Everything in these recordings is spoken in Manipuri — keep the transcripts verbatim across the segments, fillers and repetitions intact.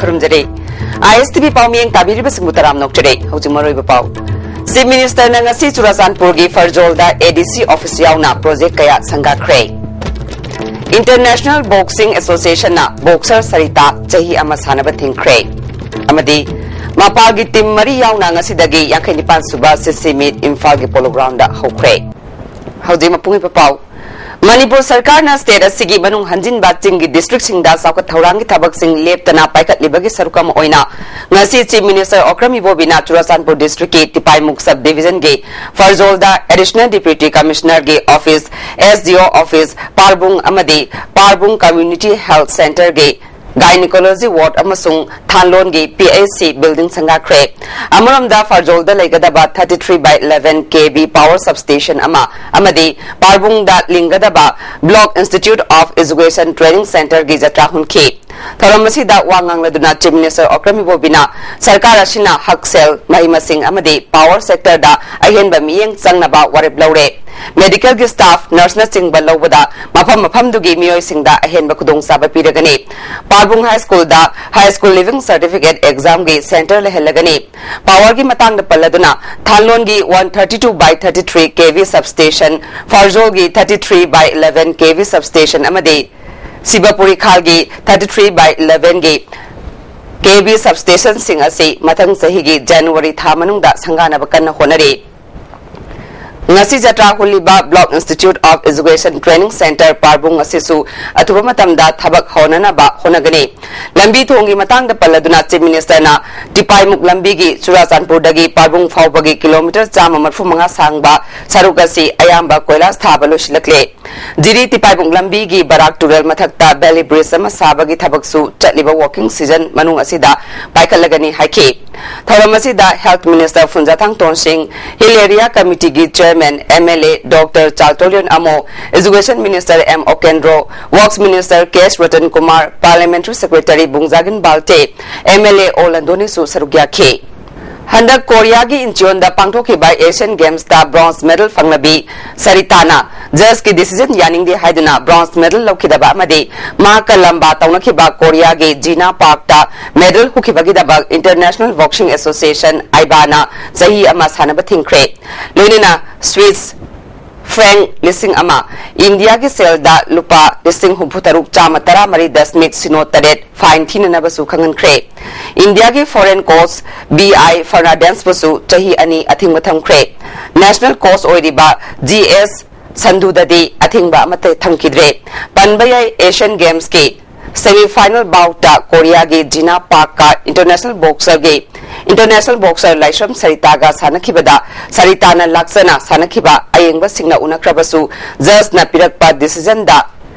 ꯈꯨꯔꯨꯝꯖꯔꯤ꯫ ꯑꯥꯏ ꯑꯦꯁ ꯇꯤ ꯚꯤ ꯄꯥꯎꯃꯤꯌꯦꯡ ꯇꯥꯕꯤꯔꯤꯕꯁꯤꯡꯕꯨ ꯇꯔꯥꯝꯅ ꯑꯣꯛꯆꯔꯤ꯫ ꯍꯧꯖꯤꯛ ꯃꯔꯨꯑꯣꯏꯕ ꯄꯥꯎ꯫ ꯆꯤꯐ ꯃꯤꯅꯤꯁꯇꯔꯅ ꯉꯁꯤ ꯆꯨꯔꯥꯆꯥꯟꯄꯨꯔꯒꯤ ꯐꯔꯖꯣꯜꯗ ꯑꯦ ꯗꯤ ꯁꯤ ꯑꯣꯐꯤꯁ ꯌꯥꯎꯅ ꯄ꯭ꯔꯣꯖꯦꯛ ꯀꯌꯥ ꯁꯪꯒꯥꯈ꯭ꯔꯦ꯫ ꯏꯟꯇꯔꯅꯦꯁꯅꯦꯜ ꯕꯣꯛꯁꯤꯡ ꯑꯦꯁꯣꯁꯤꯌꯦꯁꯟꯅ ꯕꯣꯛꯁꯔ ꯁꯔꯤꯇꯥ ꯆꯍꯤ ꯑꯃ ꯁꯥꯟꯅꯕ ꯊꯤꯡꯈ꯭ꯔꯦ꯫ ꯑꯃꯗꯤ ꯃꯄꯥꯜꯒꯤ ꯇꯤꯝ ꯃꯔꯤ ꯌꯥꯎꯅ ꯉꯁꯤꯗꯒꯤ ꯌꯥꯡꯈꯩ ꯅꯤꯄꯥꯟ ꯁꯨꯕ ꯁꯤꯁꯤ ꯃꯤꯠ ꯏꯝꯐꯥꯜꯒꯤ ꯄꯣꯂꯣ ꯒ꯭ꯔꯥꯎꯟꯗ ꯍꯧꯈ꯭ꯔꯦ꯫ ꯍꯧꯖꯤꯛ ꯃꯄꯨꯡ ꯑꯣꯏꯕ ꯄꯥꯎ꯫ ꯃꯅꯤꯄꯨꯔ ꯁꯔꯀꯥꯔꯅ ꯁ꯭ꯇꯦꯠ ꯑꯁꯤꯒꯤ ꯃꯅꯨꯡ ꯍꯟꯖꯤꯟꯕ ꯆꯤꯡꯒꯤ ꯗꯤꯁꯇ꯭ꯔꯤꯛꯁꯤꯡꯗ ꯆꯥꯎꯈꯠ ꯊꯧꯔꯥꯡꯒꯤ ꯊꯕꯛꯁꯤꯡ ꯂꯦꯞꯇꯅ ꯄꯥꯏꯈꯠꯂꯤꯕꯒꯤ ꯁꯔꯨꯛ ꯑꯃ ꯑꯣꯏꯅ ꯉꯁꯤ ꯆꯤꯐ ꯃꯤꯅꯤꯁꯇꯔ ꯑꯣꯀ꯭ꯔꯝ ꯏꯕꯣꯕꯤꯅ ꯆꯨꯔꯥꯆꯥꯟꯄꯨꯔ ꯗꯤꯁꯇ꯭ꯔꯤꯛꯀꯤ ꯇꯤꯄꯥꯏꯃꯨꯛ ꯁꯕ ꯗꯤꯚꯤꯖꯟꯒꯤ ꯐꯔꯖꯣꯜꯗ ꯑꯦꯗꯤꯁꯅꯦꯜ ꯗꯤꯄ꯭ꯌꯨꯇꯤ ꯀꯃꯤꯁꯅꯔꯒꯤ office, S D O office, ꯄꯥꯔꯕꯨꯡ ꯑꯃꯗꯤ ꯄꯥꯔꯕꯨꯡ ꯀꯝꯃ꯭ꯌꯨꯅꯤꯇꯤ ꯍꯦꯜꯊ ꯁꯦꯟꯇꯔꯒꯤ ꯒꯥꯏꯅꯤꯀꯣꯂꯣꯖꯤ ꯋꯥꯔꯗ ꯑꯃꯁꯨꯡ ꯊꯥꯟꯂꯣꯟꯒꯤ ꯄꯤ ꯑꯩꯆ ꯁꯤ ꯕꯤꯜꯗꯤꯡ ꯁꯪꯒꯥꯈ꯭ꯔꯦ꯫ ꯑꯃꯔꯣꯝꯗ ꯐꯔꯖꯣꯜꯗ ꯂꯩꯒꯗꯕ thirty three by eleven K V power substation ꯑꯃ ꯑꯃꯗꯤ ꯄꯥꯔꯕꯨꯡꯗ ꯂꯤꯡꯒꯗꯕ Block Institute of Education Training Centreꯒꯤ ꯖꯇ꯭ꯔꯥ ꯍꯨꯟꯈꯤ꯫ ꯊꯧꯔꯝ ꯑꯁꯤꯗ ꯋꯥ ꯉꯥꯡꯂꯗꯨꯅ ꯆꯤꯐ ꯃꯤꯅꯤꯁꯇꯔ ꯑꯣꯀ꯭ꯔꯝ ꯏꯕꯣꯕꯤꯅ ꯁꯔꯀꯥꯔ ꯑꯁꯤꯅ ꯍꯛꯁꯦꯜ, ꯃꯍꯩ ꯃꯁꯤꯡ ꯑꯃꯗꯤ ꯄꯥꯋꯔ ꯁꯦꯛꯇꯔꯗ ꯑꯍꯦꯟꯕ ꯃꯤꯠꯌꯦꯡ ꯆꯪꯅꯕ ꯋꯥꯔꯦꯞ ꯂꯧꯔꯦ꯫ ꯃꯦꯗꯤꯀꯦꯜꯒꯤ ꯁ꯭ꯇꯥꯐ, ꯅꯔꯁꯅꯆꯤꯡꯕ ꯂꯧꯕꯗ ꯃꯐꯝ ꯃꯐꯝꯗꯨꯒꯤ ꯃꯤꯑꯣꯏꯁꯤꯡꯗ ꯑꯍꯦꯟꯕ ꯈꯨꯗꯣꯡꯆꯥꯕ ꯄꯤꯔꯒꯅꯤ꯫ ꯄꯥꯔꯕꯨꯡ ꯍꯥꯏ ꯁ꯭ꯀꯨꯜꯗ ꯍꯥꯏ ꯁ꯭ꯀꯨꯜ ꯂꯤꯚꯤꯡ ꯁꯔꯇꯤꯐꯤꯀꯦꯠ ꯑꯦꯛꯖꯥꯝꯒꯤ ꯁꯦꯟꯇꯔ ꯂꯩꯍꯜꯂꯒꯅꯤ꯫ ꯄꯥꯋꯔꯒꯤ ꯃꯇꯥꯡꯗ ꯄꯜꯂꯗꯨꯅ ꯊꯥꯟꯂꯣꯟꯒꯤ one thirty two by thirty three K V substation, ꯐꯔꯖꯣꯜꯒꯤ thirty three by eleven K V substation ꯑꯃꯗꯤ ꯁꯤꯕꯄꯨꯔꯤ ꯈꯥꯜꯒꯤ thirty three by elevenꯒꯤ K V substationꯁꯤꯡ ꯑꯁꯤ ꯃꯊꯪ ꯆꯍꯤꯒꯤ ꯖꯅꯋꯥꯔꯤ ꯊꯥ ꯃꯅꯨꯡꯗ ꯁꯪꯒꯥꯅꯕ ꯀꯟꯅ ꯍꯣꯠꯅꯔꯤ꯫ ꯉꯁꯤ ꯖꯇ꯭ꯔꯥ ꯍꯨꯜꯂꯤꯕ Block Institute of Education Training Centre ꯄꯥꯔꯕꯨꯡ ꯑꯁꯤꯁꯨ ꯑꯊꯨꯕ ꯃꯇꯝꯗ ꯊꯕꯛ ꯍꯧꯅꯅꯕ ꯍꯣꯠꯅꯒꯅꯤ꯫ ꯂꯝꯕꯤ ꯊꯣꯡꯒꯤ ꯃꯇꯥꯡꯗ ꯄꯜꯂꯗꯨꯅ ꯆꯤꯐ ꯃꯤꯅꯤꯁꯇꯔꯅ ꯇꯤꯄꯥꯏꯃꯨꯛ ꯂꯝꯕꯤꯒꯤ ꯆꯨꯔꯥꯆꯥꯟꯄꯨꯔꯗꯒꯤ ꯄꯥꯔꯕꯨꯡ ꯐꯥꯎꯕꯒꯤ ꯀꯤꯂꯣꯃꯤꯇꯔ ꯆꯥꯝꯃ ꯃꯔꯤꯐꯨ ꯃꯉꯥ ꯁꯥꯡꯕ ꯁꯔꯨꯛ ꯑꯁꯤ ꯑꯌꯥꯝꯕ ꯀꯣꯏꯂꯥꯁ ꯊꯥꯕ ꯂꯣꯏꯁꯤꯜꯂꯛꯂꯦ꯫ ꯖꯤꯔꯤ ꯇꯤꯄꯥꯏꯃꯨꯛ ꯂꯝꯕꯤꯒꯤ ꯕꯔꯥꯛ ꯇꯨꯔꯦꯜ ꯃꯊꯛꯇ ꯕꯦꯂꯤ ꯕ꯭ꯔꯤꯖ ꯑꯃ ꯁꯥꯕꯒꯤ ꯊꯕꯛꯁꯨ ꯆꯠꯂꯤꯕ ꯋꯥꯀꯤꯡ ꯁꯤꯖꯟ ꯃꯅꯨꯡ ꯑꯁꯤꯗ ꯄꯥꯏꯈꯠꯂꯒꯅꯤ ꯍꯥꯏꯈꯤ꯫ ꯊꯧꯔꯝ ꯑꯁꯤꯗ health minister Phunzathang Tonsing, hill area ꯀꯃꯤꯇꯤꯒꯤ chairman M L A doctor Chaltonlien Amo, education minister M Okendro, works minister K S Ratan Kumar, parliamentary secretary Bungzagin Valte, M L A O ꯂꯟꯗꯣꯅꯤꯁꯨ ꯁꯔꯨꯛ ꯌꯥꯈꯤ꯫ ꯍꯟꯗꯛ ꯀꯣꯔꯤꯌꯥꯒꯤ ꯏꯟꯆꯤꯌꯣꯟꯗ ꯄꯥꯡꯊꯣꯛꯈꯤꯕ ꯑꯦꯁꯤꯌꯥꯟ ꯒꯦꯝꯁꯇ ꯕ꯭ꯔꯣꯟꯖ ꯃꯦꯗꯜ ꯐꯪꯂꯕꯤ ꯁꯔꯤꯇꯥꯅ ꯖꯖꯀꯤ ꯗꯤꯁꯤꯖꯟ ꯌꯥꯅꯤꯡꯗꯦ ꯍꯥꯏꯗꯨꯅ ꯕ꯭ꯔꯣꯟꯖ ꯃꯦꯗꯜ ꯂꯧꯈꯤꯗꯕ ꯑꯃꯗꯤ ꯃꯍꯥꯛꯀ ꯂꯝꯕꯥ ꯇꯧꯅꯈꯤꯕ ꯀꯣꯔꯤꯌꯥꯒꯤ ꯖꯤꯅꯥ ꯄꯥꯔꯛꯇ ꯃꯦꯗꯜ ꯍꯨꯈꯤꯕꯒꯤꯗꯃꯛ ꯏꯟꯇꯔꯅꯦꯁꯅꯦꯜ ꯕꯣꯛꯁꯤꯡ ꯑꯦꯁꯣꯁꯤꯌꯦꯁꯟ, ꯑꯥꯏꯕꯥꯅ ꯆꯍꯤ ꯑꯃ ꯁꯥꯟꯅꯕ ꯊꯤꯡꯈ꯭ꯔꯦ꯫ ꯂꯣꯏꯅꯅ ꯁ꯭ꯋꯤꯁ ꯐ꯭ꯔꯦꯡ ꯂꯤꯁꯤꯡ ꯑꯃ, ꯏꯟꯗꯤꯌꯥꯒꯤ ꯁꯦꯜꯗ ꯂꯨꯄꯥ ꯂꯤꯁꯤꯡ ꯍꯨꯝꯐꯨ ꯇꯔꯨꯛ ꯆꯥꯝꯃ ꯇꯔꯥ ꯃꯔꯤ ꯗꯁꯃꯤꯛ ꯁꯤꯅꯣ ꯇꯔꯦꯠ ꯐꯥꯏꯟ ꯊꯤꯅꯅꯕꯁꯨ ꯈꯪꯍꯟꯈ꯭ꯔꯦ꯫ ꯏꯟꯗꯤꯌꯥꯒꯤ ꯐꯣꯔꯦꯟ ꯀꯣꯆ ꯕꯤ ꯑꯥꯏ ꯐꯔꯅꯥꯟꯗꯦꯁꯄꯨꯁꯨ ꯆꯍꯤ ꯑꯅꯤ ꯑꯊꯤꯡꯕ ꯊꯝꯈ꯭ꯔꯦ꯫ ꯅꯦꯁꯅꯦꯜ ꯀꯣꯆ ꯑꯣꯏꯔꯤꯕ ꯖꯤ ꯑꯦꯁ ꯁꯟꯙꯨꯗꯗꯤ ꯑꯊꯤꯡꯕ ꯑꯃꯠꯇ ꯊꯝꯈꯤꯗ꯭ꯔꯦ꯫ ꯄꯟꯕ ꯌꯥꯏ, ꯑꯦꯁꯤꯌꯥꯟ ꯒꯦꯝꯁꯀꯤ ꯁꯦꯃꯤ ꯐꯥꯏꯅꯦꯜ ꯕꯥꯎꯠꯇ ꯀꯣꯔꯤꯌꯥꯒꯤ ꯖꯤꯅꯥ ꯄꯥꯔꯛꯀ ꯏꯟꯇꯔꯅꯦꯁꯅꯦꯜ ꯕꯣꯛꯁꯔꯒꯤ, ꯏꯟꯇꯔꯅꯦꯁꯅꯦꯜ ꯕꯣꯛꯁꯔ ꯂꯥꯏꯁ꯭ꯔꯝ ꯁꯔꯤꯇꯥꯒ ꯁꯥꯟꯅꯈꯤꯕꯗ ꯁꯔꯤꯇꯥꯅ ꯂꯥꯛꯆꯅ ꯁꯥꯟꯅꯈꯤꯕ ꯑꯌꯦꯡꯕꯁꯤꯡꯅ ꯎꯅꯈ꯭ꯔꯕꯁꯨ ꯖꯖꯅ ꯄꯤꯔꯛꯄ ꯗꯤꯁꯤꯖꯟꯗ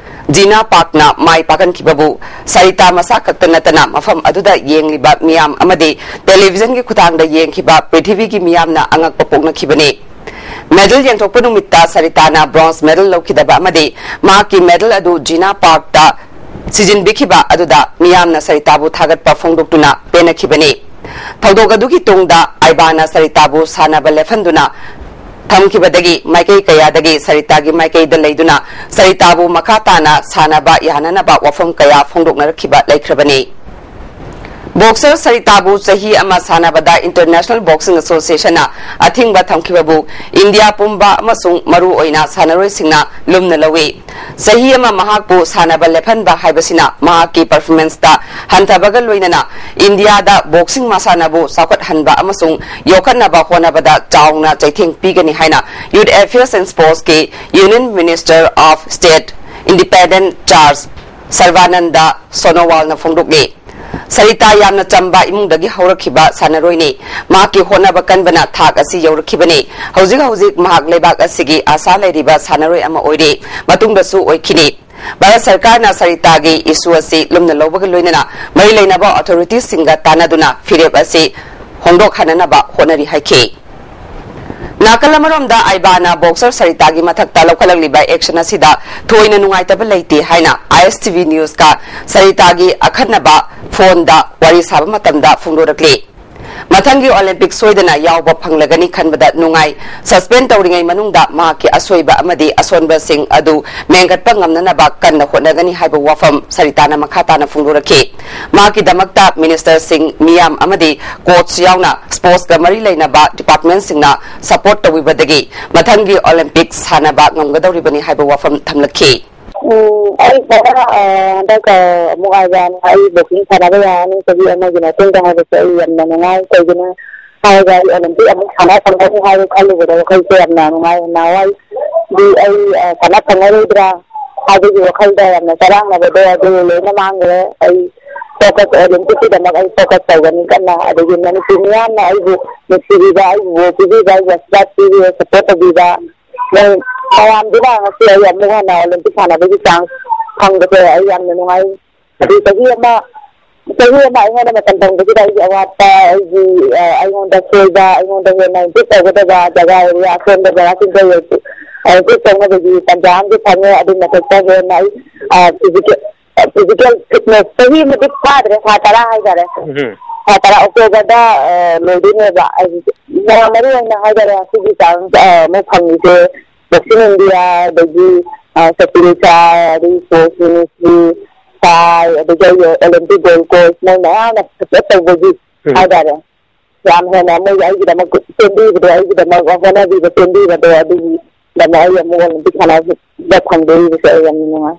ꯖꯤꯅꯥ ꯄꯥꯔꯛꯅ ꯃꯥꯏ ꯄꯥꯛꯍꯟꯈꯤꯕꯕꯨ ꯁꯔꯤꯇꯥ ꯃꯁꯥ ꯈꯛꯇ ꯅꯠꯇꯅ ꯃꯐꯝ ꯑꯗꯨꯗ ꯌꯦꯡꯂꯤꯕ ꯃꯤꯌꯥꯝ ꯑꯃꯗꯤ ꯇꯦꯂꯤꯚꯤꯖꯟꯒꯤ ꯈꯨꯊꯥꯡꯗ ꯌꯦꯡꯈꯤꯕ ꯄ꯭ꯔꯤꯊꯤꯕꯤꯒꯤ ꯃꯤꯌꯥꯝꯅ ꯑꯉꯛꯄ ꯄꯣꯛꯅꯈꯤꯕꯅꯤ꯫ ꯃꯦꯗꯜ ꯌꯦꯟꯊꯣꯛꯄ ꯅꯨꯃꯤꯠꯇ ꯁꯔꯤꯇꯥꯅ ꯕ꯭ꯔꯣꯟꯖ ꯃꯦꯗꯜ ꯂꯧꯈꯤꯗꯕ ꯑꯃꯗꯤ ꯃꯍꯥꯛꯀꯤ ꯃꯦꯗꯜ ꯑꯗꯨ ꯖꯤꯅꯥ ꯄꯥꯔꯛꯇ ꯁꯤꯖꯤꯟꯕꯤꯈꯤꯕ ꯑꯗꯨꯗ ꯃꯤꯌꯥꯝꯅ ꯁꯔꯤꯇꯥꯕꯨ ꯊꯥꯒꯠꯄ ꯐꯣꯡꯗꯣꯛꯇꯨꯅ ꯄꯦꯟꯅꯈꯤꯕꯅꯤ꯫ ꯊꯧꯗꯣꯛ ꯑꯗꯨꯒꯤ ꯇꯨꯡꯗ ꯑꯥꯏꯕꯥꯅ ꯁꯔꯤꯇꯥꯕꯨ ꯁꯥꯟꯅꯕ ꯂꯦꯞꯍꯟꯗꯨꯅ ꯊꯝꯈꯤꯕꯗꯒꯤ ꯃꯥꯏꯀꯩ ꯀꯌꯥꯗꯒꯤ ꯁꯔꯤꯇꯥꯒꯤ ꯃꯥꯏꯀꯩꯗ ꯂꯩꯗꯨꯅ ꯁꯔꯤꯇꯥꯕꯨ ꯃꯈꯥ ꯇꯥꯅ ꯁꯥꯟꯅꯕ ꯌꯥꯍꯟꯅꯅꯕ ꯋꯥꯐꯝ ꯀꯌꯥ ꯐꯣꯡꯗꯣꯛꯅꯔꯛꯈꯤꯕ ꯂꯩꯈ꯭ꯔꯕꯅꯤ꯫ ꯕꯣꯛꯁꯔ ꯁꯔꯤꯇꯥꯕꯨ ꯆꯍꯤ ꯑꯃ ꯁꯥꯟꯅꯕꯗ ꯏꯟꯇꯔꯅꯦꯁꯅꯦꯜ ꯕꯣꯛꯁꯤꯡ ꯑꯦꯁꯣꯁꯤꯌꯦꯁꯟꯅ ꯑꯊꯤꯡꯕ ꯊꯝꯈꯤꯕꯕꯨ ꯏꯟꯗꯤꯌꯥ ꯄꯨꯝꯕ ꯑꯃꯁꯨꯡ ꯃꯔꯨ ꯑꯣꯏꯅ ꯁꯥꯟꯅꯔꯣꯏꯁꯤꯡꯅ ꯂꯨꯝꯅ ꯂꯧꯏ꯫ ꯆꯍꯤ ꯑꯃ ꯃꯍꯥꯛꯄꯨ ꯁꯥꯟꯅꯕ ꯂꯦꯞꯍꯟꯕ ꯍꯥꯏꯕꯁꯤꯅ ꯃꯍꯥꯛꯀꯤ ꯄꯔꯐꯣꯔꯃꯦꯟꯁꯇ ꯍꯟꯊꯕꯒ ꯂꯣꯏꯅꯅ ꯏꯟꯗꯤꯌꯥꯗ ꯕꯣꯛꯁꯤꯡ ꯃꯁꯥꯟꯅꯕꯨ ꯆꯥꯎꯈꯠꯍꯟꯕ ꯑꯃꯁꯨꯡ ꯌꯣꯛꯈꯠꯅꯕ ꯍꯣꯠꯅꯕꯗ ꯆꯥꯎꯅ ꯆꯩꯊꯦꯡ ꯄꯤꯒꯅꯤ ꯍꯥꯏꯅ Youth Affairs and Sports ꯀꯤ Union Minister of State Independent Charge ꯁꯔꯕꯥꯅꯟꯗ ꯁꯣꯅꯣꯋꯥꯜꯅ ꯐꯣꯡꯗꯣꯛꯂꯤ꯫ ꯁꯔꯤꯇꯥ ꯌꯥꯝꯅ ꯆꯝꯕ ꯏꯃꯨꯡꯗꯒꯤ ꯍꯧꯔꯛꯈꯤꯕ ꯁꯥꯟꯅꯔꯣꯏꯅꯤ꯫ ꯃꯍꯥꯛꯀꯤ ꯍꯣꯠꯅꯕ ꯀꯟꯕꯅ ꯊꯥꯛ ꯑꯁꯤ ꯌꯧꯔꯛꯈꯤꯕꯅꯤ꯫ ꯍꯧꯖꯤꯛ ꯍꯧꯖꯤꯛ ꯃꯍꯥꯛ ꯂꯩꯕꯥꯛ ꯑꯁꯤꯒꯤ ꯑꯥꯁꯥ ꯂꯩꯔꯤꯕ ꯁꯥꯟꯅꯔꯣꯏ ꯑꯃ ꯑꯣꯏꯔꯤ꯫ ꯃꯇꯨꯡꯗꯁꯨ ꯑꯣꯏꯈꯤꯅꯤ꯫ ꯚꯥꯔꯠ ꯁꯔꯀꯥꯔꯅ ꯁꯔꯤꯇꯥꯒꯤ ꯏꯁꯨ ꯑꯁꯤ ꯂꯨꯝꯅ ꯂꯧꯕꯒ ꯂꯣꯏꯅꯅ ꯃꯔꯤ ꯂꯩꯅꯕ ꯑꯣꯊꯣꯔꯤꯇꯤꯁꯤꯡꯒ ꯇꯥꯟꯅꯗꯨꯅ ꯐꯤꯔꯦꯞ ꯑꯁꯤ ꯍꯣꯡꯗꯣꯛꯍꯟꯅꯅꯕ ꯍꯣꯠꯅꯔꯤ ꯍꯥꯏꯈꯤ꯫ ꯅꯥꯀꯜ ꯑꯃꯔꯣꯝꯗ ꯑꯥꯏꯕꯥꯅ ꯕꯣꯛꯁꯔ ꯁꯔꯤꯇꯥꯒꯤ ꯃꯊꯛꯇ ꯂꯧꯈꯠꯂꯛꯂꯤꯕ ꯑꯦꯛꯁꯟ ꯑꯁꯤꯗ ꯊꯣꯏꯅ ꯅꯨꯡꯉꯥꯏꯇꯕ ꯂꯩꯇꯦ ꯍꯥꯏꯅ ꯑꯥꯏ ꯑꯦꯁ ꯇꯤ ꯚꯤ ꯅ꯭ꯌꯨꯁꯀ ꯁꯔꯤꯇꯥꯒꯤ ꯑꯈꯟꯅꯕ ꯐꯣꯟꯗ ꯋꯥꯔꯤ ꯁꯥꯕ ꯃꯇꯝꯗ ꯐꯣꯡꯗꯣꯔꯛꯂꯤ꯫ ꯃꯊꯪꯒꯤ ꯑꯣꯂꯤꯝꯄꯤꯛ ꯁꯣꯏꯗꯅ ꯌꯥꯎꯕ ꯐꯪꯂꯒꯅꯤ ꯈꯟꯕꯗ ꯅꯨꯡꯉꯥꯏ꯫ ꯁꯁꯄꯦꯟ ꯇꯧꯔꯤꯉꯩ ꯃꯅꯨꯡꯗ ꯃꯍꯥꯛꯀꯤ ꯑꯁꯣꯏꯕ ꯑꯃꯗꯤ ꯑꯁꯣꯟꯕꯁꯤꯡ ꯑꯗꯨ ꯃꯦꯟꯒꯠꯄ ꯉꯝꯅꯅꯕ ꯀꯟꯅ ꯍꯣꯠꯅꯒꯅꯤ ꯍꯥꯏꯕ ꯋꯥꯐꯝ ꯁꯔꯤꯇꯥꯅ ꯃꯈꯥ ꯇꯥꯅ ꯐꯣꯡꯗꯣꯔꯛꯈꯤ꯫ ꯃꯍꯥꯛꯀꯤꯗꯃꯛꯇ ꯃꯤꯅꯤꯁꯇꯔꯁꯤꯡ, ꯃꯤꯌꯥꯝ ꯑꯃꯗꯤ ꯀꯣꯆ ꯌꯥꯎꯅ ꯁ꯭ꯄꯣꯔꯠꯁꯀ ꯃꯔꯤ ꯂꯩꯅꯕ ꯗꯤꯄꯥꯔꯠꯃꯦꯟꯁꯤꯡꯅ ꯁꯄꯣꯔꯠ ꯇꯧꯕꯤꯕꯗꯒꯤ ꯃꯊꯪꯒꯤ ꯑꯣꯂꯤꯝꯄꯤꯛ ꯁꯥꯟꯅꯕ ꯉꯝꯒꯗꯧꯔꯤꯕꯅꯤ ꯍꯥꯏꯕ ꯋꯥꯐꯝ ꯊꯝꯂꯛꯈꯤ꯫ ꯎꯝ, ꯑꯩ ꯈꯔ, ꯑ, ꯍꯟꯗꯛ, ꯑ, ꯑꯃꯨꯛ ꯍꯥꯏꯕ ꯋꯥꯅꯤ, ꯑꯩ ꯕꯣꯛꯁꯤꯡ ꯁꯥꯟꯅꯕ ꯌꯥꯔꯅꯤ ꯆꯍꯤ ꯑꯃꯒꯤ ꯃꯇꯨꯡꯗ ꯍꯥꯏꯕꯁꯦ ꯑꯩ ꯌꯥꯝꯅ ꯅꯨꯡꯉꯥꯏ꯫ ꯀꯩꯒꯤꯅꯣ ꯍꯥꯏꯔꯒ ꯑꯩ ꯑꯣꯂꯤꯝꯄꯤꯛ ꯑꯃꯨꯛ ꯁꯥꯟꯅ ꯐꯪꯒꯅꯤ ꯍꯥꯏꯕ ꯈꯜꯂꯨꯕꯗ ꯋꯥꯈꯜꯁꯦ ꯌꯥꯝꯅ ꯅꯨꯡꯉꯥꯏ꯫ ꯅꯍꯥꯟꯋꯥꯏꯗꯤ ꯑꯩ, ꯑ, ꯁꯥꯟꯅ ꯐꯪꯉꯔꯣꯏꯗ꯭ꯔꯥ ꯍꯥꯏꯕꯒꯤ ꯋꯥꯈꯜꯗ ꯌꯥꯝꯅ ꯆꯔꯥꯡꯅꯕꯗꯣ ꯑꯗꯨ ꯂꯣꯏꯅ ꯃꯥꯡꯈ꯭ꯔꯦ꯫ ꯑꯩ ꯐꯣꯀꯁ, ꯑꯣꯂꯤꯝꯄꯤꯛꯀꯤꯗꯃꯛ ꯑꯩ ꯐꯣꯀꯁ ꯇꯧꯒꯅꯤ ꯀꯟꯅ꯫ ꯑꯗꯒꯤ ꯃꯅꯤꯄꯨꯔ ꯃꯤꯌꯥꯝꯅ ꯑꯩꯕꯨ ꯅꯨꯡꯁꯤꯕꯤꯕ, ꯑꯩꯕꯨ ꯄꯤꯕꯤꯕ, ꯑꯩꯕꯨ ꯑꯁꯤꯔꯕꯥꯗ ꯄꯤꯕꯤꯕ, ꯁꯄꯣꯔꯠ ꯇꯧꯕꯤꯕ, ꯃꯣꯏ ꯃꯌꯥꯝꯗꯨꯅ ꯉꯁꯤ ꯑꯩ ꯑꯃꯨꯛ ꯍꯟꯅ ꯑꯣꯂꯤꯝꯄꯤꯛ ꯁꯥꯟꯅꯕꯒꯤ ꯆꯥꯟꯁ ꯐꯪꯕꯁꯦ ꯑꯩ ꯌꯥꯝꯅ ꯅꯨꯡꯉꯥꯏ꯫ ꯑꯗꯨ ꯆꯍꯤ ꯑꯃ, ꯆꯍꯤ ꯑꯃ ꯑꯩꯉꯣꯟꯗ ꯃꯇꯝ ꯐꯪꯕꯁꯤꯗ ꯑꯩꯒꯤ ꯑꯋꯥꯠꯄ, ꯑꯩꯒꯤ, ꯑ, ꯑꯩꯉꯣꯟꯗ ꯁꯣꯏꯕ, ꯑꯩꯉꯣꯟꯗ ꯍꯦꯟꯅ ꯏꯝꯄ꯭ꯔꯨꯚ ꯇꯧꯒꯗꯕ ꯖꯒꯥ ꯑꯦꯔꯤꯌꯥ ꯑꯁꯣꯟꯕ ꯖꯒꯥꯁꯤꯡꯗ ꯏꯝꯄ꯭ꯔꯨꯚ ꯇꯧꯅꯕꯒꯤ ꯇꯥꯟꯖꯥ ꯑꯃꯁꯨ ꯐꯪꯉꯦ꯫ ꯑꯗꯨꯒꯤ ꯃꯊꯛꯇ ꯍꯦꯟꯅ ꯑꯩ, ꯑ, ꯐꯤꯖꯤꯀꯦꯜ, ꯑ, ꯐꯤꯖꯤꯀꯦꯜ ꯐꯤꯠꯅꯦꯁ ꯆꯍꯤ ꯑꯃꯗꯤ ꯐꯥꯗ꯭ꯔꯦ, ꯊꯥ ꯇꯔꯥ ꯍꯥꯏꯇꯥꯔꯦ꯫ ꯎꯝ꯫ ꯊꯥ ꯇꯔꯥ ꯑꯣꯛꯇꯣꯕꯔꯗ, ꯑ, ꯂꯣꯏꯗꯣꯏꯅꯦꯕ꯫ ꯑꯩ ꯃꯔꯨ ꯑꯣꯏꯅ ꯍꯥꯏꯇꯥꯔꯦ ꯉꯁꯤꯒꯤ ꯆꯥꯟꯁ, ꯑ, ꯑꯃ ꯐꯪꯉꯤꯁꯦ ꯕꯣꯛꯁꯤꯡ ꯏꯟꯗꯤꯌꯥ, ꯑꯗꯒꯤ, ꯑ, ꯁꯆꯤꯟ ꯁꯥꯏ, ꯑꯗꯒꯤ ꯁ꯭ꯄꯣꯔꯠꯁ ꯃꯤꯅꯤꯁꯇ꯭ꯔꯤ ꯁꯥꯏ, ꯑꯗꯒꯤ ꯑꯩꯒꯤ ꯑꯣꯂꯤꯝꯄꯤꯛ ꯒꯣꯜ ꯀꯣꯆ, ꯃꯣꯏ ꯃꯌꯥꯝꯅ ꯁꯄꯣꯔꯠ ꯇꯧꯕꯒꯤ ꯎꯝ꯫ ꯍꯥꯏꯇꯥꯔꯦ꯫ ꯌꯥꯝ ꯍꯦꯟꯅ ꯃꯣꯏꯒꯤ ꯑꯩꯒꯤꯗꯃꯛ ꯁꯦꯝꯕꯤꯕꯗꯣ, ꯑꯩꯒꯤꯗꯃꯛ ꯍꯣꯠꯅꯕꯤꯕ, ꯁꯦꯝꯕꯤꯕꯗꯣ, ꯑꯗꯨꯒꯤꯗꯃꯛ ꯑꯩ ꯑꯃꯨꯛ ꯑꯣꯂꯤꯝꯄꯤꯛ ꯁꯥꯟꯅꯕꯗ ꯐꯪꯗꯣꯔꯤꯕꯁꯦ ꯑꯩ ꯌꯥꯝ ꯅꯨꯡꯉꯥꯏ꯫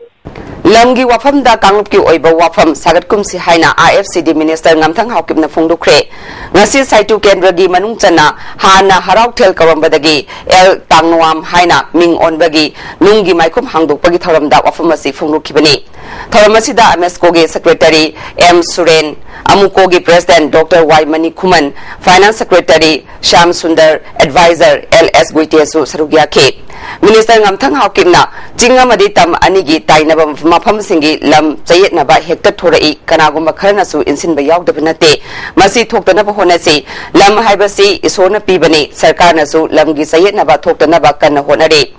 ꯂꯝꯒꯤ ꯋꯥꯐꯝꯗ ꯀꯥꯡꯂꯨꯞꯀꯤ ꯑꯣꯏꯕ ꯋꯥꯐꯝ ꯁꯥꯒꯠꯀꯨꯝꯁꯤ ꯍꯥꯏꯅ ꯑꯥꯏ ꯑꯦꯐ ꯁꯤ ꯗꯤ ꯃꯤꯅꯤꯁꯇꯔ ꯉꯝꯊꯪ ꯍꯥꯎꯀꯤꯞꯅ ꯐꯣꯡꯗꯣꯛꯈ꯭ꯔꯦ꯫ ꯉꯁꯤ ꯁꯥꯏꯇꯨ ꯀꯦꯟꯗ꯭ꯔꯒꯤ ꯃꯅꯨꯡ ꯆꯟꯅ ꯍꯥꯟꯅ ꯍꯔꯥꯎꯊꯦꯜ ꯀꯧꯔꯝꯕꯗꯒꯤ ꯑꯦꯜ ꯇꯥꯡꯅꯨꯋꯥꯝ ꯍꯥꯏꯅ ꯃꯤꯡ ꯑꯣꯟꯕꯒꯤ ꯅꯨꯡꯒꯤ ꯃꯥꯏꯈꯨꯝ ꯍꯥꯡꯗꯣꯛꯄꯒꯤ ꯊꯧꯔꯝꯗ ꯋꯥꯐꯝ ꯑꯁꯤ ꯐꯣꯡꯗꯣꯛꯈꯤꯕꯅꯤ꯫ ꯊꯧꯔꯝ ꯑꯁꯤꯗ ꯑꯃꯦꯁꯀꯣꯒꯤ ꯁꯦꯀ꯭ꯔꯦꯇꯔꯤ ꯑꯦꯝ ꯁꯨꯔꯦꯟ, ꯑꯃꯨꯀꯣꯒꯤ president doctor Y Manikhuman, finance secretary Shyam Sundar, adviser L S ꯒꯨꯏꯇꯦꯁꯨ ꯁꯔꯨꯛ ꯌꯥꯈꯤ꯫ ꯃꯤꯅꯤꯁꯇꯔ ꯉꯝꯊꯪ ꯍꯥꯎꯀꯤꯞꯅ ꯆꯤꯡ ꯑꯃꯗꯤ ꯇꯝ ꯑꯅꯤꯒꯤ ꯇꯥꯏꯅꯕ ꯃꯐꯝꯁꯤꯡꯒꯤ ꯂꯝ ꯆꯌꯦꯠꯅꯕ ꯍꯦꯛꯇ ꯊꯣꯔꯛꯏ, ꯀꯅꯥꯒꯨꯝꯕ ꯈꯔꯅꯁꯨ ꯏꯟꯁꯤꯟꯕ ꯌꯥꯎꯗꯕ ꯅꯠꯇꯦ꯫ ꯃꯁꯤ ꯊꯣꯛꯇꯅꯕ ꯍꯣꯠꯅꯁꯤ꯫ ꯂꯝ ꯍꯥꯏꯕꯁꯤ ꯏꯁꯣꯔꯅ ꯄꯤꯕꯅꯤ, ꯁꯔꯀꯥꯔꯅꯁꯨ ꯂꯝꯒꯤ ꯆꯌꯦꯠꯅꯕ ꯊꯣꯛꯇꯅꯕ ꯀꯟꯅ ꯍꯣꯠꯅꯔꯤ꯫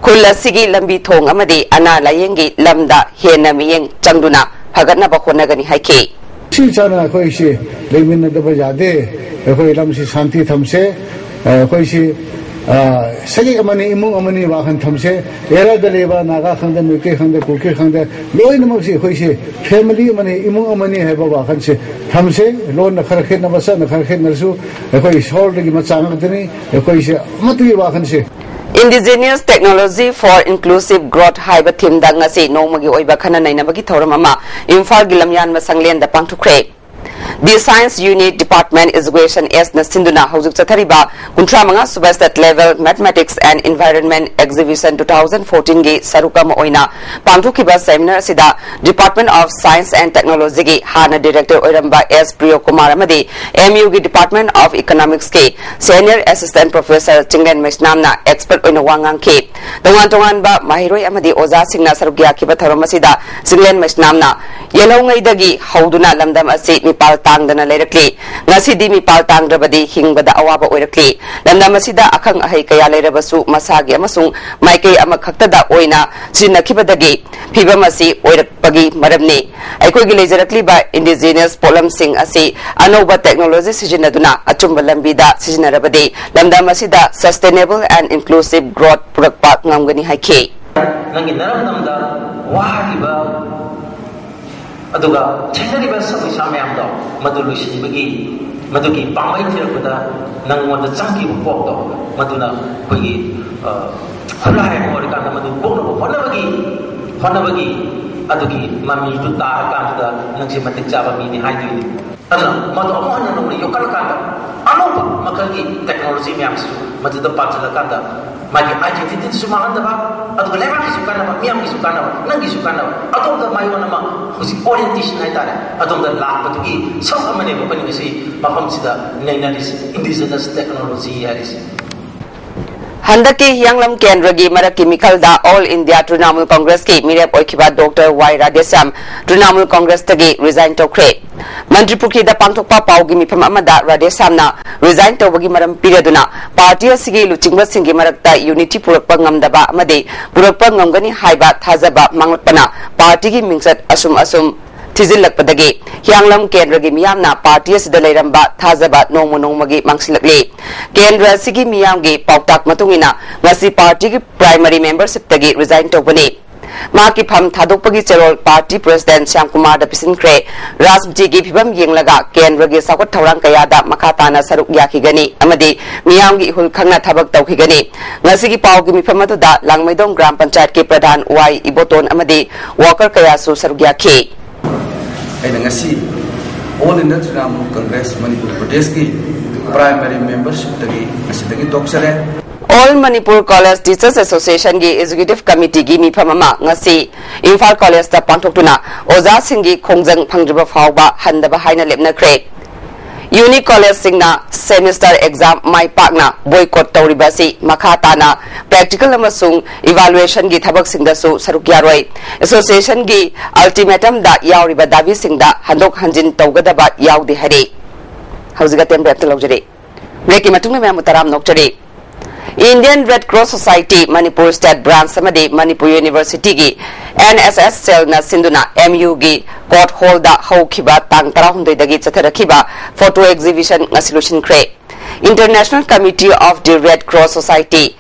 ꯈꯨꯜ ꯑꯁꯤꯒꯤ ꯂꯝꯕꯤ ꯊꯣꯡ ꯑꯃꯗꯤ ꯑꯅꯥ ꯂꯥꯌꯦꯡꯒꯤ ꯂꯝꯗ ꯍꯦꯟꯅ ꯃꯤꯠꯌꯦꯡ ꯆꯪꯗꯨꯅ ꯐꯒꯠꯅꯕ ꯍꯣꯠꯅꯒꯅꯤ ꯍꯥꯏꯈꯤ꯫ ꯆꯤ ꯆꯥꯅ ꯑꯩꯈꯣꯏꯁꯤ ꯂꯩꯃꯤꯟꯅꯗꯕ ꯌꯥꯗꯦ꯫ ꯑꯩꯈꯣꯏ ꯂꯝꯁꯤ ꯁꯥꯟꯇꯤ ꯊꯝꯁꯦ꯫ ꯑꯩꯈꯣꯏꯁꯤ ꯁꯒꯩ ꯑꯃꯅꯤ, ꯏꯃꯨꯡ ꯑꯃꯅꯤ ꯋꯥꯈꯜ ꯊꯝꯁꯦ꯫ ꯑꯦꯔꯤꯌꯥꯗ ꯂꯩꯕ ꯅꯥꯒꯥ ꯈꯪꯗꯦ, ꯃꯩꯇꯩ ꯈꯪꯗꯦ, ꯀꯨꯀꯤ ꯈꯪꯗꯦ, ꯂꯣꯏꯅꯃꯛꯁꯤ ꯑꯩꯈꯣꯏꯁꯤ ꯐꯦꯃꯤꯂꯤ ꯑꯃꯅꯤ, ꯏꯃꯨꯡ ꯑꯃꯅꯤ ꯍꯥꯏꯕ ꯋꯥꯈꯜꯁꯦ ꯊꯝꯁꯦ꯫ ꯂꯣꯟꯅ ꯈꯔ ꯈꯦꯠꯅꯕ, ꯆꯠꯅ ꯈꯔ ꯈꯦꯠꯅꯔꯁꯨ ꯑꯩꯈꯣꯏ ꯁꯣꯔꯗꯒꯤ ꯃꯆꯥ ꯉꯥꯛꯇꯅꯤ꯫ ꯑꯩꯈꯣꯏꯁꯦ ꯑꯃꯠꯇꯒꯤ ꯋꯥꯈꯜꯁꯦ Indigenous Technology for Inclusive Growth ꯍꯥꯏꯕ ꯊꯤꯝꯗ ꯉꯁꯤ ꯅꯣꯡꯃꯒꯤ ꯑꯣꯏꯕ ꯈꯟꯅ ꯅꯩꯅꯕꯒꯤ ꯊꯧꯔꯝ ꯑꯃ ꯏꯝꯐꯥꯜꯒꯤ ꯂꯝꯌꯥꯟ ꯃꯁꯪꯂꯦꯟꯗ ꯄꯥꯡꯊꯣꯛꯈ꯭ꯔꯦ꯫ The Science Unit Department Education Sꯅ ꯁꯤꯟꯗꯨꯅ ꯍꯧꯖꯤꯛ ꯆꯠꯊꯔꯤꯕ ꯀꯨꯟꯊ꯭ꯔꯥ ꯃꯉꯥ ꯁꯨꯕ State Level Mathematics and Environment Exhibition two thousand fourteen ꯒꯤ ꯁꯔꯨꯛ ꯑꯃ ꯑꯣꯏꯅ ꯄꯥꯡꯊꯣꯛꯈꯤꯕ ꯁꯦꯃꯤꯅꯥꯔ ꯑꯁꯤꯗ Department of Science and Technology ꯒꯤ ꯍꯥꯟꯅ ꯗꯤꯔꯦꯛꯇꯔ ꯑꯣꯏꯔꯝꯕ ꯑꯦꯁ ꯄ꯭ꯔꯤꯌꯣ ꯀꯨꯃꯥꯔ ꯑꯃꯗꯤ ꯑꯦꯝ ꯌꯨꯒꯤ Department of Economics ꯀꯤ Senior Assistant Professor ꯆꯤꯡꯂꯦꯟ ꯃꯩꯁꯅꯥꯝꯅ ꯑꯦꯛꯁꯄꯔꯠ ꯑꯣꯏꯅ ꯋꯥ ꯉꯥꯡꯈꯤ꯫ ꯇꯣꯉꯥꯟ ꯇꯣꯉꯥꯟꯕ ꯃꯍꯩꯔꯣꯏ ꯑꯃꯗꯤ ꯑꯣꯖꯥꯁꯤꯡꯅ ꯁꯔꯨꯛ ꯌꯥꯈꯤꯕ ꯊꯧꯔꯝ ꯑꯁꯤꯗ ꯆꯤꯡꯂꯦꯟ ꯃꯩꯁꯅꯥꯝꯅ ꯌꯦꯜꯍꯧꯉꯩꯗꯒꯤ ꯍꯧꯗꯨꯅ ꯂꯝꯗꯝ ꯑꯁꯤ ꯃꯤꯄꯥꯜ ꯇꯥꯡꯗꯅ ꯂꯩꯔꯛꯂꯤ꯫ ꯉꯁꯤꯗꯤ ꯃꯤꯄꯥꯜ ꯇꯥꯡꯗ꯭ꯔꯕꯗꯤ ꯍꯤꯡꯕꯗ ꯑꯋꯥꯕ ꯑꯣꯏꯔꯛꯂꯤ꯫ ꯂꯝꯗꯝ ꯑꯁꯤꯗ ꯑꯈꯪ ꯑꯍꯩ ꯀꯌꯥ ꯂꯩꯔꯕꯁꯨ ꯃꯁꯥꯒꯤ ꯑꯃꯁꯨꯡ ꯃꯥꯏꯀꯩ ꯑꯃꯈꯛꯇꯗ ꯑꯣꯏꯅ ꯁꯤꯖꯤꯟꯅꯈꯤꯕꯗꯒꯤ ꯐꯤꯕꯝ ꯑꯁꯤ ꯑꯣꯏꯔꯛꯄꯒꯤ ꯃꯔꯝꯅꯤ꯫ ꯑꯩꯈꯣꯏꯒꯤ ꯂꯩꯖꯔꯛꯂꯤꯕ indigenous ꯄꯣꯠꯂꯝꯁꯤꯡ ꯑꯁꯤ ꯑꯅꯧꯕ technology ꯁꯤꯖꯤꯟꯅꯗꯨꯅ ꯑꯆꯨꯝꯕ ꯂꯝꯕꯤꯗ ꯁꯤꯖꯤꯟꯅꯔꯕꯗꯤ ꯂꯝꯗꯝ ꯑꯁꯤꯗ sustainable and inclusive growth ꯄꯨꯔꯛꯄ ꯉꯝꯒꯅꯤ ꯍꯥꯏꯈꯤ꯫ ꯅꯪꯒꯤ ꯅꯔꯝꯗꯝꯗ ꯋꯥꯔꯤꯕ ꯑꯗꯨꯒ ꯊꯦꯡꯅꯔꯤꯕ ꯁꯃꯁ꯭ꯌꯥ ꯃꯌꯥꯝꯗꯣ ꯃꯗꯨ ꯂꯣꯏꯁꯤꯟꯕꯒꯤ, ꯃꯗꯨꯒꯤ ꯄꯥꯝꯕꯩ ꯊꯤꯔꯛꯄꯗ ꯅꯪꯉꯣꯟꯗ ꯆꯪꯈꯤꯕ ꯀꯣꯛꯇꯣ, ꯃꯗꯨꯅ ꯑꯩꯈꯣꯏꯒꯤ, ꯑ, ꯈꯨꯠꯂꯥꯏ ꯑꯃ ꯑꯣꯏꯔꯀꯥꯟꯗ ꯃꯗꯨ ꯀꯣꯛꯅꯕ ꯍꯣꯠꯅꯕꯒꯤ, ꯍꯣꯠꯅꯕꯒꯤ ꯑꯗꯨꯒꯤ ꯃꯃꯤꯗꯨ ꯇꯥꯔꯀꯥꯟꯗꯨꯗ ꯅꯪꯁꯦ ꯃꯇꯤꯛ ꯆꯥꯕ ꯃꯤꯅꯤ ꯍꯥꯏꯗꯣꯏꯅꯤ꯫ ꯑꯗꯨꯅ ꯃꯗꯨ ꯑꯃꯨꯛ ꯍꯟꯅ ꯅꯧꯅ ꯌꯣꯛꯈꯠꯂꯀꯥꯟꯗ ꯑꯅꯧꯕ ꯃꯈꯜꯒꯤ technology ꯃꯌꯥꯝꯁꯨ ꯃꯗꯨꯗ ꯄꯥꯟꯁꯤꯜꯂꯀꯥꯟꯗ ꯃꯥꯒꯤ identityꯗꯨꯁꯨ ꯃꯥꯡꯍꯟꯗꯕ, ꯑꯗꯨꯒ ꯂꯩꯕꯥꯛꯀꯤꯁꯨ ꯀꯥꯟꯅꯕ, ꯃꯤꯌꯥꯝꯒꯤꯁꯨ ꯀꯥꯟꯅꯕ, ꯅꯪꯒꯤꯁꯨ ꯀꯥꯟꯅꯕ, ꯑꯗꯣꯝꯗ ꯃꯥꯏꯑꯣꯟ ꯑꯃ ꯍꯧꯖꯤꯛ orientation ꯍꯥꯏꯇꯥꯔꯦ, ꯑꯗꯣꯝꯗ ꯂꯥꯛꯄꯗꯨꯒꯤ ꯁꯔꯨꯛ ꯑꯃꯅꯦꯕ ꯑꯩꯈꯣꯏꯅ ꯉꯁꯤ ꯃꯐꯝꯁꯤꯗ ꯅꯩꯅꯔꯤꯁꯤ, indigenous technology ꯍꯥꯏꯔꯤꯁꯤ꯫ ꯍꯟꯗꯛꯀꯤ ꯍꯤꯌꯥꯡꯂꯝ ꯀꯦꯟꯗ꯭ꯔꯒꯤ ꯃꯔꯛꯀꯤ ꯃꯤꯈꯜꯗ All India Trinamool Congressꯀꯤ ꯃꯤꯔꯦꯞ ꯑꯣꯏꯈꯤꯕ ꯗꯣꯛꯇꯔ ꯋꯥꯏ ꯔꯥꯙꯦꯁ꯭ꯌꯥꯝ Trinamool Congressꯇꯒꯤ resign ꯇꯧꯈ꯭ꯔꯦ꯫ ꯃꯟꯇ꯭ꯔꯤꯄꯨꯈ꯭ꯔꯤꯗ ꯄꯥꯡꯊꯣꯛꯄ ꯄꯥꯎꯒꯤ ꯃꯤꯐꯝ ꯑꯃꯗ ꯔꯥꯙꯦꯁ꯭ꯌꯥꯝꯅ resign ꯇꯧꯕꯒꯤ ꯃꯔꯝ ꯄꯤꯔꯗꯨꯅ ꯄꯥꯔꯇꯤ ꯑꯁꯤꯒꯤ ꯂꯨꯆꯤꯡꯕꯁꯤꯡꯒꯤ ꯃꯔꯛꯇ unity ꯄꯨꯔꯛꯄ ꯉꯝꯗꯕ ꯑꯃꯗꯤ ꯄꯨꯔꯛꯄ ꯉꯝꯒꯅꯤ ꯍꯥꯏꯕ ꯊꯥꯖꯕ ꯃꯥꯡꯂꯛꯄꯅ ꯄꯥꯔꯇꯤꯒꯤ ꯃꯤꯡꯆꯠ ꯑꯁꯨꯝ ꯑꯁꯨꯝ ꯊꯤꯖꯤꯜꯂꯛꯄꯗꯒꯤ ꯍꯤꯌꯥꯡꯂꯝ ꯀꯦꯟꯗ꯭ꯔꯒꯤ ꯃꯤꯌꯥꯝꯅ ꯄꯥꯔꯇꯤ ꯑꯁꯤꯗ ꯂꯩꯔꯝꯕ ꯊꯥꯖꯕ ꯅꯣꯡꯃ ꯅꯣꯡꯃꯒꯤ ꯃꯥꯡꯁꯤꯜꯂꯛꯂꯤ꯫ ꯀꯦꯟꯗ꯭ꯔ ꯑꯁꯤꯒꯤ ꯃꯤꯌꯥꯝꯒꯤ ꯄꯥꯎꯇꯥꯛ ꯃꯇꯨꯡ ꯏꯟꯅ ꯉꯁꯤ ꯄꯥꯔꯇꯤꯒꯤ ꯄ꯭ꯔꯥꯏꯃꯔꯤ ꯃꯦꯝꯕꯔꯁꯤꯞꯇꯒꯤ ꯔꯤꯖꯥꯏꯟ ꯇꯧꯕꯅꯤ꯫ ꯃꯍꯥꯛꯀꯤ ꯐꯝ ꯊꯥꯗꯣꯛꯄꯒꯤ ꯆꯦꯔꯣꯜ ꯄꯥꯔꯇꯤ ꯄ꯭ꯔꯦꯁꯤꯗꯦꯟꯠ ꯁ꯭ꯌꯥꯝ ꯀꯨꯃꯥꯔꯗ ꯄꯤꯁꯤꯟꯈ꯭ꯔꯦ꯫ ꯔꯥꯖꯅꯤꯇꯤꯒꯤ ꯐꯤꯕꯝ ꯌꯦꯡꯂꯒ ꯀꯦꯟꯗ꯭ꯔꯒꯤ ꯆꯥꯎꯈꯠ ꯊꯧꯔꯥꯡ ꯀꯌꯥꯗ ꯃꯈꯥ ꯇꯥꯅ ꯁꯔꯨꯛ ꯌꯥꯈꯤꯒꯅꯤ ꯑꯃꯗꯤ ꯃꯤꯌꯥꯝꯒꯤ ꯏꯍꯨꯜ ꯈꯪꯅ ꯊꯕꯛ ꯇꯧꯈꯤꯒꯅꯤ꯫ ꯉꯁꯤꯒꯤ ꯄꯥꯎꯒꯤ ꯃꯤꯐꯝ ꯑꯗꯨꯗ ꯂꯥꯡꯃꯩꯗꯣꯡ ꯒ꯭ꯔꯥꯝ ꯄꯟꯆꯥꯌꯠꯀꯤ ꯄ꯭ꯔꯙꯥꯟ ꯋꯥꯏ ꯏꯕꯣꯇꯣꯟ ꯑꯃꯗꯤ ꯋꯥꯀꯔ ꯀꯌꯥꯁꯨ ꯁꯔꯨꯛ ꯌꯥꯈꯤ꯫ ꯑꯩꯅ ꯉꯁꯤ All India Trinamool Congress Manipur ꯄ꯭ꯔꯗꯦꯁꯀꯤ ꯄ꯭ꯔꯥꯏꯃꯔꯤ ꯃꯦꯝꯕꯔꯁꯤꯞꯇꯒꯤ ꯉꯁꯤꯗꯒꯤ ꯇꯣꯛꯆꯔꯦ꯫ All Manipur College Teachers Associationꯒꯤ Executive Committeeꯒꯤ ꯃꯤꯐꯝ ꯑꯃ ꯉꯁꯤ ꯏꯝꯐꯥꯜ ꯀꯣꯂꯦꯖꯇ ꯄꯥꯡꯊꯣꯛꯇꯨꯅ ꯑꯣꯖꯥꯁꯤꯡꯒꯤ ꯈꯣꯡꯖꯪ ꯐꯪꯗ꯭ꯔꯤꯕ ꯐꯥꯎꯕ ꯍꯟꯗꯕ ꯍꯥꯏꯅ ꯂꯦꯞꯅꯈ꯭ꯔꯦ꯫ ꯌꯨꯅꯤꯛ ꯀꯣꯂꯦꯖꯁꯤꯡꯅ ꯁꯦꯃꯤꯁꯇꯔ ꯑꯦꯛꯖꯥꯝ ꯃꯥꯏ ꯄꯥꯛꯅ ꯕꯣꯏꯀꯣꯠ ꯇꯧꯔꯤꯕ ꯑꯁꯤ ꯃꯈꯥ ꯇꯥꯅ ꯄ꯭ꯔꯦꯛꯇꯤꯀꯦꯜ ꯑꯃꯁꯨꯡ ꯏꯚꯥꯂꯨꯑꯦꯁꯟꯒꯤ ꯊꯕꯛꯁꯤꯡꯗꯁꯨ ꯁꯔꯨꯛ ꯌꯥꯔꯣꯏ꯫ ꯑꯦꯁꯣꯁꯤꯌꯦꯁꯟꯒꯤ ꯑꯜꯇꯤꯃꯦꯇꯝꯗ ꯌꯥꯎꯔꯤꯕ ꯗꯥꯕꯤꯁꯤꯡꯗ ꯍꯟꯗꯣꯛ ꯍꯟꯖꯤꯟ ꯇꯧꯒꯗꯕ ꯌꯥꯎꯗꯦ ꯍꯥꯏꯔꯤ꯫ ꯍꯧꯖꯤꯛ ꯑꯇꯦꯟꯕ ꯑꯝꯇ ꯂꯧꯖꯔꯤ꯫ ꯕ꯭ꯔꯦꯛꯀꯤ ꯃꯇꯨꯡꯗ ꯃꯌꯥꯝꯕꯨ ꯇꯔꯥꯝꯅ ꯑꯣꯛꯆꯔꯤ꯫ Indian Red Cross Society Manipur state branch ꯑꯃꯗꯤ ꯃꯅꯤꯄꯨꯔ ꯌꯨꯅꯤꯚꯔꯁꯤꯇꯤꯒꯤ ꯑꯦꯟ ꯑꯦꯁ ꯑꯦꯁ ꯁꯦꯜꯅ ꯁꯤꯟꯗꯨꯅ ꯑꯦꯝ ꯌꯨꯒꯤ ꯀꯣꯔꯠ ꯍꯣꯜꯗ ꯍꯧꯈꯤꯕ ꯇꯥꯡ ꯇꯔꯥꯍꯨꯝꯗꯣꯏꯗꯒꯤ ꯆꯠꯊꯔꯛꯈꯤꯕ ꯐꯣꯇꯣ ꯑꯦꯛꯖꯤꯕꯤꯁꯟ ꯉꯁꯤ ꯂꯣꯏꯁꯤꯟꯈ꯭ꯔꯦ꯫ International Committee of the Red Cross Society,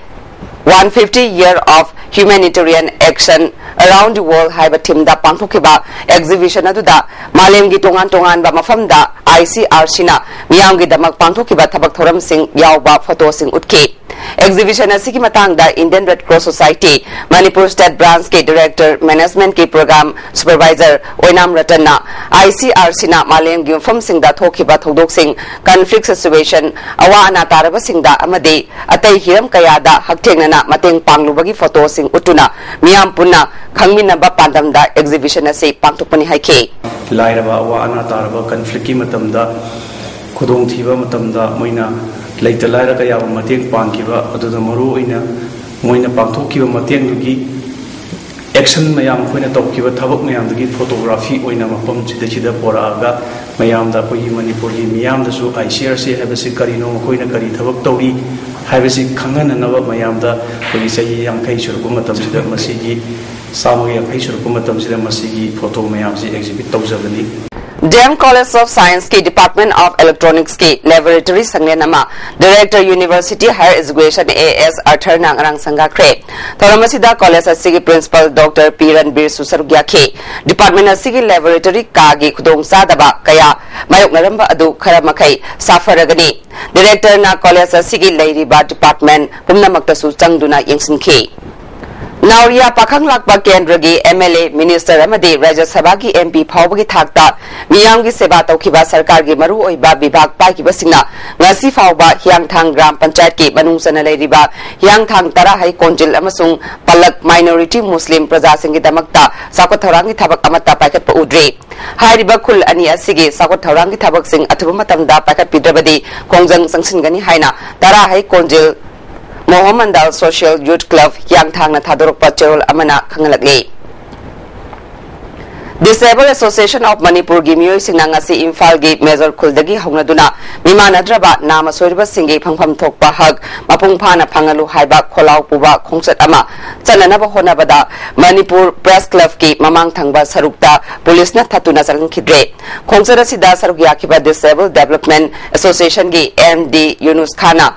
one fifty Year of Humanitarian Action Around the World ꯍꯥꯏꯕ ꯊꯤꯝꯗ ꯄꯥꯡꯊꯣꯛꯈꯤꯕ ꯑꯦꯛꯖꯤꯕꯤꯁꯟ ꯑꯗꯨꯗ ꯃꯥꯂꯦꯝꯒꯤ ꯇꯣꯉꯥꯟ ꯇꯣꯉꯥꯟꯕ ꯃꯐꯝꯗ ꯑꯥꯏ ꯁꯤ ꯑꯥꯔ ꯁꯤꯅ ꯃꯤꯌꯥꯝꯒꯤꯗꯃꯛ ꯄꯥꯡꯊꯣꯛꯈꯤꯕ ꯊꯕꯛ ꯊꯧꯔꯝꯁꯤꯡ ꯌꯥꯎꯕ ꯐꯣꯇꯣꯁꯤꯡ ꯎꯠꯈꯤ꯫ ꯑꯦꯛꯖꯤꯕꯤꯁꯟ ꯑꯁꯤꯒꯤ ꯃꯇꯥꯡꯗ Indian Red Cross Society Manipur state ꯕ꯭ꯔꯥꯟꯆꯀꯤ ꯗꯤꯔꯦꯛꯇꯔ ꯃꯦꯅꯦꯖꯃꯦꯟꯠꯀꯤ ꯄ꯭ꯔꯣꯒ꯭ꯔꯥꯝ ꯁꯨꯄꯔꯚꯥꯏꯖꯔ ꯑꯣꯏꯅꯥꯝ ꯔꯇꯟꯅ ꯑꯥꯏ ꯁꯤ ꯑꯥꯔ ꯁꯤꯅ ꯃꯥꯂꯦꯝꯒꯤ ꯃꯐꯝꯁꯤꯡꯗ ꯊꯣꯛꯈꯤꯕ ꯊꯧꯗꯣꯛꯁꯤꯡ, ꯀꯟꯐ꯭ꯂꯤꯛ ꯁꯤꯆꯨꯋꯦꯁꯟ, ꯑꯋꯥ ꯑꯅꯥ ꯇꯥꯔꯕꯁꯤꯡꯗ ꯑꯃꯗꯤ ꯑꯇꯩ ꯍꯤꯔꯝ ꯀꯌꯥꯗ ꯍꯛꯊꯦꯡꯅꯅ ꯃꯇꯦꯡ ꯄꯥꯡꯂꯨꯕꯒꯤ ꯐꯣꯇꯣꯁꯤꯡ ꯎꯠꯇꯨꯅ ꯃꯤꯌꯥꯝ ꯄꯨꯟꯅ ꯈꯪꯃꯤꯟꯅꯕ ꯄꯥꯟꯗꯝꯗ ꯑꯦꯛꯖꯤꯕꯤꯁꯟ ꯑꯁꯤ ꯄꯥꯡꯊꯣꯛꯄꯅꯤ ꯍꯥꯏꯈꯤ꯫ ꯂꯥꯏꯔꯕ, ꯑꯋꯥ ꯑꯅꯥ ꯇꯥꯔꯕ, ꯀꯟꯐ꯭ꯂꯤꯛꯀꯤ ꯃꯇꯝꯗ, ꯈꯨꯗꯣꯡꯊꯤꯕ ꯃꯇꯝꯗ ꯃꯣꯏꯅ ꯂꯩꯇ ꯂꯥꯏꯔ ꯀꯌꯥꯕꯨ ꯃꯇꯦꯡ ꯄꯥꯡꯈꯤꯕ ꯑꯗꯨꯗ ꯃꯔꯨ ꯑꯣꯏꯅ ꯃꯣꯏꯅ ꯄꯥꯡꯊꯣꯛꯈꯤꯕ ꯃꯇꯦꯡꯗꯨꯒꯤ ꯑꯦꯛꯁꯟ ꯃꯌꯥꯝ, ꯑꯩꯈꯣꯏꯅ ꯇꯧꯈꯤꯕ ꯊꯕꯛ ꯃꯌꯥꯝꯗꯨꯒꯤ ꯐꯣꯇꯣꯒ꯭ꯔꯥꯐꯤ ꯑꯣꯏꯅ ꯃꯐꯝꯁꯤꯗꯩꯁꯤꯗ ꯄꯣꯔꯛꯑꯒ ꯃꯌꯥꯝꯗ, ꯑꯩꯈꯣꯏꯒꯤ ꯃꯅꯤꯄꯨꯔꯒꯤ ꯃꯤꯌꯥꯝꯗꯁꯨ ꯑꯥꯏ ꯁꯤ ꯑꯥꯔ ꯁꯤ ꯍꯥꯏꯕꯁꯤ ꯀꯔꯤꯅꯣ, ꯃꯈꯣꯏꯅ ꯀꯔꯤ ꯊꯕꯛ ꯇꯧꯔꯤ ꯍꯥꯏꯕꯁꯤ ꯈꯪꯍꯟꯅꯅꯕ ꯃꯌꯥꯝꯗ ꯑꯩꯈꯣꯏꯒꯤ ꯆꯍꯤ ꯌꯥꯡꯈꯩ ꯁꯨꯔꯛꯄ ꯃꯇꯝꯁꯤꯗ ꯃꯁꯤꯒꯤ ꯆꯥꯝꯃꯒ ꯌꯥꯡꯈꯩ ꯁꯨꯔꯛꯄ ꯃꯇꯝꯁꯤꯗ ꯃꯁꯤꯒꯤ ꯐꯣꯇꯣ ꯃꯌꯥꯝꯁꯤ ꯑꯦꯛꯖꯤꯕꯤꯠ ꯇꯧꯖꯕꯅꯤ꯫ D M College of Science ꯀꯤ Department of Electronics ꯀꯤ laboratory ꯁꯪꯂꯦꯟ ꯑꯃ Director University Higher Education A S Arthur ꯅ ꯉꯔꯥꯡ ꯁꯪꯒꯥꯈ꯭ꯔꯦ꯫ ꯊꯧꯔꯝ ꯑꯁꯤꯗ ꯀꯣꯂꯦꯖ ꯑꯁꯤꯒꯤ ꯄ꯭ꯔꯤꯟꯁꯤꯄꯥꯜ ꯗꯣꯛꯇꯔ ꯄꯤ ꯔꯟꯕꯤꯔꯁꯨ ꯁꯔꯨꯛ ꯌꯥꯈꯤ꯫ ꯗꯤꯄꯥꯔꯠꯃꯦꯟ ꯑꯁꯤꯒꯤ ꯂꯦꯕꯣꯔꯦꯇꯔꯤ ꯀꯥꯒꯤ ꯈꯨꯗꯣꯡꯆꯥꯗꯕ ꯀꯌꯥ ꯃꯥꯌꯣꯛꯅꯔꯝꯕ ꯑꯗꯨ ꯈꯔ ꯃꯈꯩ ꯁꯥꯐꯔꯒꯅꯤ꯫ ꯗꯤꯔꯦꯛꯇꯔꯅ ꯀꯣꯂꯦꯖ ꯑꯁꯤꯒꯤ ꯂꯩꯔꯤꯕ ꯗꯤꯄꯥꯔꯠꯃꯦꯟ ꯄꯨꯝꯅꯃꯛꯇꯁꯨ ꯆꯪꯗꯨꯅ ꯌꯦꯡꯁꯤꯟꯈꯤ꯫ ꯅꯥꯎꯔꯤꯌꯥ ꯄꯥꯈꯪ ꯂꯥꯛꯄ ꯀꯦꯟꯗ꯭ꯔꯒꯤ M L A, ꯃꯤꯅꯤꯁꯇꯔ ꯑꯃꯗꯤ ꯔꯥꯖ꯭ꯌ ꯁꯚꯥꯒꯤ M P ꯐꯥꯎꯕꯒꯤ ꯊꯥꯛꯇ ꯃꯤꯌꯥꯝꯒꯤ ꯁꯦꯕꯥ ꯇꯧꯈꯤꯕ ꯁꯔꯀꯥꯔꯒꯤ ꯃꯔꯨꯑꯣꯏꯕ ꯕꯤꯚꯥꯒ ꯄꯥꯏꯈꯤꯕꯁꯤꯡꯅ ꯉꯁꯤ ꯐꯥꯎꯕ ꯍꯤꯌꯥꯡꯊꯥꯡ ꯒ꯭ꯔꯥꯝ ꯄꯟꯆꯥꯌꯠꯀꯤ ꯃꯅꯨꯡ ꯆꯟꯅ ꯂꯩꯔꯤꯕ ꯍꯤꯌꯥꯡꯊꯥꯡ ꯇꯔꯥꯍꯩ ꯀꯣꯟꯖꯤꯜ ꯑꯃꯁꯨꯡ ꯄꯂꯛ minority Muslim ꯄ꯭ꯔꯖꯥꯁꯤꯡꯒꯤꯗꯃꯛꯇ ꯆꯥꯎꯈꯠ ꯊꯧꯔꯥꯡꯒꯤ ꯊꯕꯛ ꯑꯃꯠꯇ ꯄꯥꯏꯈꯠꯄ ꯎꯗ꯭ꯔꯤ꯫ ꯍꯥꯏꯔꯤꯕ ꯈꯨꯜ ꯑꯅꯤ ꯑꯁꯤꯒꯤ ꯆꯥꯎꯈꯠ ꯊꯧꯔꯥꯡꯒꯤ ꯊꯕꯛꯁꯤꯡ ꯑꯊꯨꯕ ꯃꯇꯝꯗ ꯄꯥꯏꯈꯠꯄꯤꯗ꯭ꯔꯕꯗꯤ ꯈꯣꯡꯖꯪ ꯆꯪꯁꯤꯟꯒꯅꯤ ꯍꯥꯏꯅ ꯇꯔꯥꯍꯩ ꯀꯣꯟꯖꯤꯜ ꯃꯣꯍꯃꯟꯗꯥꯜ Social Youth Club ꯍꯤꯌꯥꯡꯊꯥꯡꯅ ꯊꯥꯗꯣꯔꯛꯄ ꯆꯦꯔꯣꯜ ꯑꯃꯅ ꯈꯪꯍꯜꯂꯛꯂꯤ꯫ Disabled Association of ꯃꯅꯤꯄꯨꯔꯒꯤ ꯃꯤꯑꯣꯏꯁꯤꯡꯅ ꯉꯁꯤ ꯏꯝꯐꯥꯜꯒꯤ ꯃꯦꯖꯣꯔ ꯈꯨꯜꯗꯒꯤ ꯍꯧꯅꯗꯨꯅ ꯃꯤꯃꯥꯟꯅꯗ꯭ꯔꯕ ꯅꯥꯃ ꯁꯣꯏꯔꯕꯁꯤꯡꯒꯤ ꯐꯪꯐꯝ ꯊꯣꯛꯄ ꯍꯛ ꯃꯄꯨꯡ ꯐꯥꯅ ꯐꯪꯍꯜꯂꯨ ꯍꯥꯏꯕ ꯈꯣꯜꯂꯥꯎ ꯄꯨꯕ ꯈꯣꯡꯆꯠ ꯑꯃ ꯆꯠꯅꯅꯕ ꯍꯣꯠꯅꯕꯗ ꯃꯅꯤꯄꯨꯔ ꯄ꯭ꯔꯦꯁ ꯀ꯭ꯂꯕꯀꯤ ꯃꯃꯥꯡ ꯊꯪꯕ ꯁꯔꯨꯛꯇ ꯄꯨꯂꯤꯁꯅ ꯊꯠꯇꯨꯅ ꯆꯠꯍꯟꯈꯤꯗ꯭ꯔꯦ꯫ ꯈꯣꯡꯆꯠ ꯑꯁꯤꯗ ꯁꯔꯨꯛ ꯌꯥꯈꯤꯕ Disabled Development Associationꯒꯤ M D ꯌꯨꯅꯨꯁ ꯈꯥꯟꯅ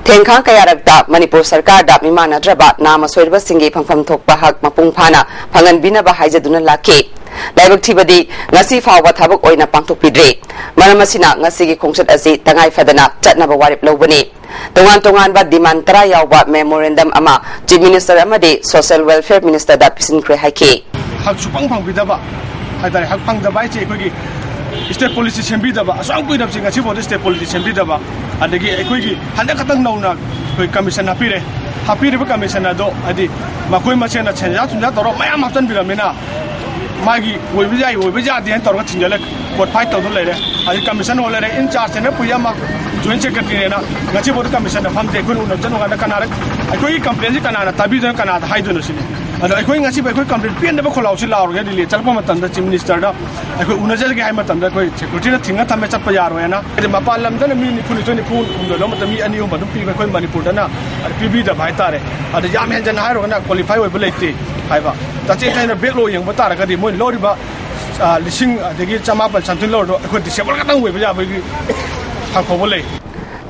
ꯊꯦꯡꯈꯥꯡ ꯀꯌꯥꯔꯛꯇ ꯃꯅꯤꯄꯨꯔ ꯁꯔꯀꯥꯔꯗ ꯃꯤꯃꯥꯟꯅꯗ꯭ꯔꯕ ꯅꯥꯃ ꯁꯣꯏꯔꯕꯁꯤꯡꯒꯤ ꯐꯪꯐꯝ ꯊꯣꯛꯄ ꯍꯛ ꯃꯄꯨꯡ ꯐꯥꯅ ꯐꯪꯍꯟꯕꯤꯅꯕ ꯍꯥꯏꯖꯗꯨꯅ ꯂꯥꯛꯈꯤ꯫ ꯂꯥꯏꯕꯛ ꯊꯤꯕꯗꯤ ꯉꯁꯤ ꯐꯥꯎꯕ ꯊꯕꯛ ꯑꯣꯏꯅ ꯄꯥꯡꯊꯣꯛꯄꯤꯗ꯭ꯔꯤ꯫ ꯃꯔꯝ ꯑꯁꯤꯅ ꯉꯁꯤꯒꯤ ꯈꯣꯡꯆꯠ ꯑꯁꯤ ꯇꯉꯥꯏ ꯐꯗꯅ ꯆꯠꯅꯕ ꯋꯥꯔꯦꯞ ꯂꯧꯕꯅꯤ꯫ ꯇꯣꯉꯥꯟ ꯇꯣꯉꯥꯟꯕ demand ꯇꯔꯥ ꯌꯥꯎꯕ memorandum ꯑꯃ Chief Minister ꯑꯃꯗꯤ Social Welfare Ministerꯗ ꯄꯤꯁꯤꯟꯈ꯭ꯔꯦ ꯍꯥꯏꯈꯤ꯫ ꯍꯛ ꯁꯨꯐꯪ ꯐꯪꯕꯤꯗꯕ ꯍꯥꯏꯇꯥꯔꯦ꯫ ꯍꯛ ꯐꯪꯗꯕ ꯍꯥꯏꯁꯦ ꯑꯩꯈꯣꯏꯒꯤ state policy ꯁꯦꯝꯕꯤꯗꯕ, ꯑꯁꯨꯛ ꯌꯥꯝ ꯀꯨꯏꯔꯕꯁꯤ ꯉꯁꯤꯐꯥꯎꯗ state policy ꯁꯦꯝꯕꯤꯗꯕ, ꯑꯗꯒꯤ ꯑꯩꯈꯣꯏꯒꯤ ꯍꯟꯗꯛ ꯈꯛꯇꯪ ꯅꯧꯅ ꯑꯩꯈꯣꯏ commission ꯍꯥꯞꯄꯤꯔꯦ꯫ ꯍꯥꯞꯄꯤꯔꯤꯕ commission ꯑꯗꯣ ꯍꯥꯏꯗꯤ ꯃꯈꯣꯏ ꯃꯁꯦꯟꯅ ꯁꯦꯟꯖꯥ ꯊꯨꯝꯖꯥ ꯇꯧꯔꯒ ꯃꯌꯥꯝ ꯍꯥꯞꯆꯤꯟꯕꯤꯔꯕꯅꯤꯅ ꯃꯥꯒꯤ ꯑꯣꯏꯕ ꯌꯥꯏ ꯑꯣꯏꯕ ꯌꯥꯗꯦ ꯍꯥꯏꯅ ꯇꯧꯔꯒ ꯊꯤꯡꯖꯤꯜꯂꯦ꯫ Court fight ꯇꯧꯗꯨꯅ ꯂꯩꯔꯦ꯫ ꯑꯗꯩ commission ꯍꯣꯜ ꯂꯩꯔꯦ, in charge ꯁꯤꯅ ꯄꯨꯏꯌꯥꯃꯛ joint secretaryꯅꯦꯅ ꯉꯁꯤꯐꯥꯎꯗ commissionꯗ ꯐꯝꯗꯦ꯫ ꯑꯩꯈꯣꯏꯅ ꯎꯅꯕ ꯆꯠꯂꯨꯀꯥꯟꯗ ꯀꯅꯥꯗ ꯑꯩꯈꯣꯏꯒꯤ complaintꯁꯤ ꯀꯅꯥꯅ ꯇꯥꯕꯤꯗꯣꯏꯅꯣ, ꯀꯅꯥꯗ ꯍꯥꯏꯗꯣꯏꯅꯣ ꯁꯤꯅꯤ꯫ ꯑꯗꯣ ꯑꯩꯈꯣꯏ ꯉꯁꯤꯕꯨ ꯑꯩꯈꯣꯏ ꯀꯝꯄ꯭ꯂꯦꯟ ꯄꯦꯟꯗꯕ ꯈꯣꯜꯂꯥꯎꯁꯤ ꯂꯥꯎꯔꯒ ꯗꯤꯜꯂꯤ ꯆꯠꯂꯛꯄ ꯃꯇꯝꯗ ꯆꯤꯐ ꯃꯤꯅꯤꯁꯇꯔꯗ ꯑꯩꯈꯣꯏ ꯎꯅꯖꯔꯒꯦ ꯍꯥꯏꯕ ꯃꯇꯝꯗ ꯑꯩꯈꯣꯏ ꯁꯦꯀ꯭ꯌꯨꯔꯤꯇꯤꯅ ꯊꯤꯡꯉ ꯊꯝꯃꯦ, ꯆꯠꯄ ꯌꯥꯔꯣꯏꯅ꯫ ꯍꯥꯏꯗꯤ ꯃꯄꯥꯟ ꯂꯝꯗꯅ ꯃꯤ ꯅꯤꯐꯨꯅꯤꯊꯣꯏ, ꯅꯤꯐꯨ ꯍꯨꯝꯗꯣꯏ ꯂꯧꯕ ꯃꯇꯝꯗ ꯃꯤ ꯑꯅꯤ ꯑꯍꯨꯝ ꯑꯗꯨꯝ ꯄꯤꯕ, ꯑꯩꯈꯣꯏ ꯃꯅꯤꯄꯨꯔꯗꯅ ꯑꯗꯨ ꯄꯤꯕꯤꯗꯕ ꯍꯥꯏꯇꯥꯔꯦ꯫ ꯑꯗ ꯌꯥꯝ ꯍꯦꯟꯖꯟꯅ ꯍꯥꯏꯔꯨꯔꯒꯅ ꯀ꯭ꯋꯥꯂꯤꯐꯥꯏ ꯑꯣꯏꯕ ꯂꯩꯇꯦ ꯍꯥꯏꯕ꯫ ꯇꯁꯦꯡ ꯇꯁꯦꯡꯅ ꯕꯦꯛꯂꯣ ꯌꯦꯡꯕ ꯇꯥꯔꯒꯗꯤ ꯃꯣꯏ ꯂꯧꯔꯤꯕ, ꯑ, ꯂꯤꯁꯤꯡ ꯑꯗꯒꯤ ꯆꯃꯥꯄꯜ something ꯂꯧꯔꯗꯣ ꯑꯩꯈꯣꯏ ꯗꯤꯁꯦꯕꯜ ꯈꯛꯇꯪ ꯑꯣꯏꯕ ꯌꯥꯕꯒꯤ ꯍꯥꯡꯍꯧꯕ ꯂꯩ꯫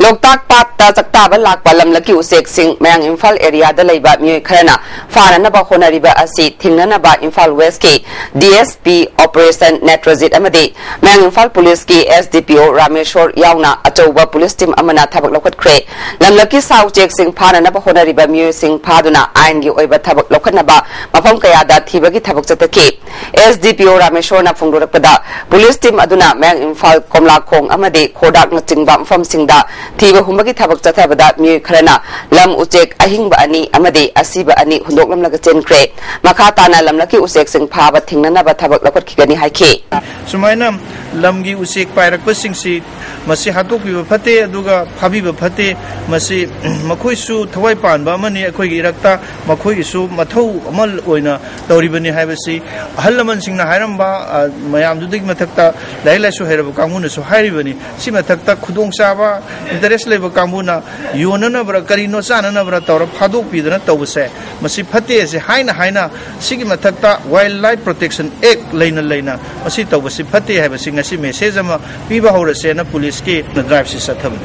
ꯂꯣꯛꯇꯥꯛ ꯄꯥꯠꯇ ꯆꯥꯛꯇꯥꯕ ꯂꯥꯛꯄ ꯂꯝꯂꯛꯀꯤ ꯎꯆꯦꯛꯁꯤꯡ ꯃꯌꯥꯡ ꯏꯝꯐꯥꯜ ꯑꯦꯔꯤꯌꯥꯗ ꯂꯩꯕ ꯃꯤꯑꯣꯏ ꯈꯔꯅ ꯐꯥꯅꯅꯕ ꯍꯣꯠꯅꯔꯤꯕ ꯑꯁꯤ ꯊꯤꯡꯅꯅꯕ ꯏꯝꯐꯥꯜ ꯋꯦꯁꯀꯤ ꯗꯤ ꯑꯦꯁ ꯄꯤ ꯑꯣꯄꯔꯦꯁꯟ ꯅꯦꯇ꯭ꯔꯖꯤꯠ ꯑꯃꯗꯤ ꯃꯌꯥꯡ ꯏꯝꯐꯥꯜ ꯄꯨꯂꯤꯁꯀꯤ ꯑꯦꯁ ꯗꯤ ꯄꯤ ꯑꯣ ꯔꯥꯃꯦꯁꯣꯔ ꯌꯥꯎꯅ ꯑꯆꯧꯕ ꯄꯨꯂꯤꯁ ꯇꯤꯝ ꯑꯃꯅ ꯊꯕꯛ ꯂꯧꯈꯠꯈ꯭ꯔꯦ꯫ ꯂꯝꯂꯛꯀꯤ ꯁꯥ ꯎꯆꯦꯛꯁꯤꯡ ꯐꯥꯅꯅꯕ ꯍꯣꯠꯅꯔꯤꯕ ꯃꯤꯑꯣꯏꯁꯤꯡ ꯐꯥꯗꯨꯅ ꯑꯥꯏꯟꯒꯤ ꯑꯣꯏꯕ ꯊꯕꯛ ꯂꯧꯈꯠꯅꯕ ꯃꯐꯝ ꯀꯌꯥꯗ ꯊꯤꯕꯒꯤ ꯊꯕꯛ ꯆꯠꯊꯈꯤ꯫ ꯑꯦꯁ ꯗꯤ ꯄꯤ ꯑꯣ ꯔꯥꯃꯦꯁꯣꯔꯅ ꯐꯣꯡꯗꯣꯔꯛꯄꯗ, ꯄꯨꯂꯤꯁ ꯇꯤꯝ ꯑꯗꯨꯅ ꯃꯌꯥꯡ ꯏꯝꯐꯥꯜ, ꯀꯣꯝꯂꯥꯈꯣꯡ ꯑꯃꯗꯤ ꯈꯣꯔꯗꯥꯛꯅꯆꯤꯡꯕ ꯃꯐꯝꯁꯤꯡꯗ ꯊꯤꯕ ꯍꯨꯝꯕꯒꯤ ꯊꯕꯛ ꯆꯠꯊꯕꯗ ꯃꯤꯑꯣꯏ ꯈꯔꯅ ꯂꯝ ꯎꯆꯦꯛ ꯑꯍꯤꯡꯕ ꯑꯅꯤ ꯑꯃꯗꯤ ꯑꯁꯤꯕ ꯑꯅꯤ ꯍꯨꯟꯗꯣꯛꯂꯝꯂꯒ ꯆꯦꯟꯈ꯭ꯔꯦ꯫ ꯃꯈꯥ ꯇꯥꯅ ꯂꯝꯂꯛꯀꯤ ꯎꯆꯦꯛꯁꯤꯡ ꯐꯥꯕ ꯊꯤꯡꯅꯅꯕ ꯊꯕꯛ ꯂꯧꯈꯠꯈꯤꯒꯅꯤ ꯍꯥꯏꯈꯤ꯫ ꯁꯨꯃꯥꯏꯅ ꯂꯝꯒꯤ ꯎꯆꯦꯛ ꯄꯥꯏꯔꯛꯄꯁꯤꯡꯁꯤ ꯃꯁꯤ ꯍꯥꯠꯇꯣꯛꯄꯤꯕ ꯐꯠꯇꯦ, ꯑꯗꯨꯒ ꯐꯥꯕꯤꯕ ꯐꯠꯇꯦ꯫ ꯃꯁꯤ ꯃꯈꯣꯏꯁꯨ ꯊꯋꯥꯏ ꯄꯥꯟꯕ ꯑꯃꯅꯤ, ꯑꯩꯈꯣꯏꯒꯤ ꯏꯔꯛꯇ ꯃꯈꯣꯏꯒꯤꯁꯨ ꯃꯊꯧ ꯑꯃ ꯑꯣꯏꯅ ꯇꯧꯔꯤꯕꯅꯤ ꯍꯥꯏꯕꯁꯤ ꯑꯍꯜ ꯂꯃꯟꯁꯤꯡꯅ ꯍꯥꯏꯔꯝꯕ, ꯑ, ꯃꯌꯥꯝꯗꯨꯗꯒꯤ ꯃꯊꯛꯇ ꯂꯥꯏꯔꯤꯛ ꯂꯥꯏꯁꯨ ꯍꯩꯔꯕ ꯀꯥꯡꯕꯨꯅꯁꯨ ꯍꯥꯏꯔꯤꯕꯅꯤ꯫ ꯁꯤ ꯃꯊꯛꯇ ꯈꯨꯗꯣꯡꯆꯥꯕ, ꯏꯟꯇꯔꯦꯁ ꯂꯩꯕ ꯀꯥꯡꯕꯨꯅ ꯌꯣꯟꯅꯅꯕ꯭ꯔꯥ ꯀꯔꯤꯅꯣ ꯆꯥꯅꯅꯕ꯭ꯔꯥ ꯇꯧꯔ ꯐꯥꯗꯣꯛꯄꯤꯗꯅ ꯇꯧꯕꯁꯦ, ꯃꯁꯤ ꯐꯠꯇꯦ꯫ ꯑꯁꯤ ꯍꯥꯏꯅ ꯍꯥꯏꯅ ꯁꯤꯒꯤ ꯃꯊꯛꯇ Wildlife Protection Act ꯂꯩꯅ ꯂꯩꯅ ꯃꯁꯤ ꯇꯧꯕꯁꯤ ꯐꯠꯇꯦ ꯍꯥꯏꯕꯁꯤ ꯉꯁꯤ ꯃꯦꯁꯦꯖ ꯑꯃ ꯄꯤꯕ ꯍꯧꯔꯁꯦꯅ ꯄꯨꯂꯤꯁꯀꯤ ꯗ꯭ꯔꯥꯏꯚꯁꯤ ꯆꯠꯊꯕꯅꯤ꯫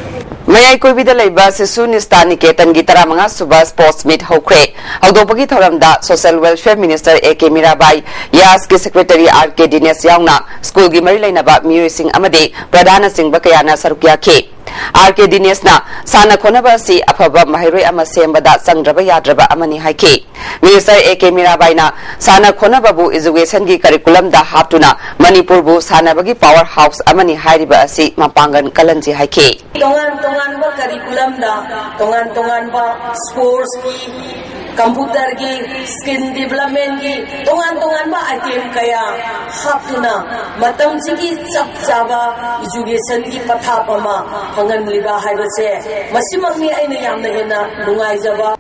ꯃꯌꯥꯏ ꯀꯣꯏꯕꯤꯗ ꯂꯩꯕ ꯁꯤꯁꯨ ꯅꯤꯁꯇꯥ ꯅꯤꯀꯦꯇꯟꯒꯤ ꯇꯔꯥꯃꯉꯥ ꯁꯨꯕ ꯁ꯭ꯄꯣꯔꯠꯁ ꯃꯤꯠ ꯍꯧꯈ꯭ꯔꯦ꯫ ꯍꯧꯗꯣꯛꯄꯒꯤ ꯊꯧꯔꯝꯗ social welfare minister A K Mirabai, ꯌꯥꯁꯀꯤ ꯁꯦꯀ꯭ꯔꯦꯇꯔꯤ ꯑꯥꯔ ꯀꯦ ꯗꯤꯅꯦꯁ ꯌꯥꯎꯅ ꯁ꯭ꯀꯨꯜꯒꯤ ꯃꯔꯤ ꯂꯩꯅꯕ ꯃꯤꯑꯣꯏꯁꯤꯡ ꯑꯃꯗꯤ ꯄ꯭ꯔꯙꯥꯅꯆꯤꯡꯕ ꯀꯌꯥꯅ ꯁꯔꯨꯛ ꯌꯥꯈꯤ꯫ ꯑꯥꯔ ꯀꯦ ꯗꯤꯅꯦꯁꯅ ꯁꯥꯟꯅ ꯈꯣꯠꯅꯕ ꯑꯁꯤ ꯑꯐꯕ ꯃꯍꯩꯔꯣꯏ ꯑꯃ ꯁꯦꯝꯕꯗ ꯆꯪꯗ꯭ꯔꯕ ꯌꯥꯗ꯭ꯔꯕ ꯑꯃꯅꯤ ꯍꯥꯏꯈꯤ꯫ ꯃꯤꯅꯤꯁꯇꯔ ꯑꯦ ꯀꯦ ꯃꯤꯔꯥꯕꯥꯏꯅ ꯁꯥꯟꯅ ꯈꯣꯠꯅꯕꯕꯨ ꯏꯖꯨꯀꯦꯁꯟꯒꯤ ꯀꯔꯤꯀꯨꯂꯝꯗ ꯍꯥꯞꯇꯨꯅ ꯃꯅꯤꯄꯨꯔꯕꯨ ꯁꯥꯟꯅꯕꯒꯤ ꯄꯥꯋꯔ ꯍꯥꯎꯁ ꯑꯃꯅꯤ ꯍꯥꯏꯔꯤꯕ ꯑꯁꯤ ꯃꯄꯥꯡꯒꯜ ꯀꯜꯍꯟꯁꯤ ꯍꯥꯏꯈꯤ꯫ ꯇꯣꯉꯥꯟ ꯇꯣꯉꯥꯟꯕ ꯀꯔꯤꯀꯨꯂꯝꯗ ꯇꯣꯉꯥꯟ ꯇꯣꯉꯥꯟꯕ ꯁ꯭ꯄꯣꯔꯠꯁꯀꯤ, ꯀꯝꯄ꯭ꯌꯨꯇꯔꯒꯤ, ꯁ꯭ꯀꯤꯜ ꯗꯤꯕꯂꯞꯃꯦꯟꯒꯤ ꯇꯣꯉꯥꯟ ꯇꯣꯉꯥꯟꯕ ꯑꯥꯏꯇꯦꯝ ꯀꯌꯥ ꯍꯥꯞꯇꯨꯅ ꯃꯇꯝꯁꯤꯒꯤ ꯆꯞ ꯆꯥꯕ ꯏꯖꯨꯀꯦꯁꯟꯒꯤ ꯄꯊꯥꯞ ꯑꯃ ꯐꯪꯍꯟꯂꯤꯕ ꯍꯥꯏꯕꯁꯦ, ꯃꯁꯤꯃꯛꯅꯤ ꯑꯩꯅ ꯌꯥꯝꯅ ꯍꯦꯟꯅ ꯅꯨꯡꯉꯥꯏꯖꯕ꯫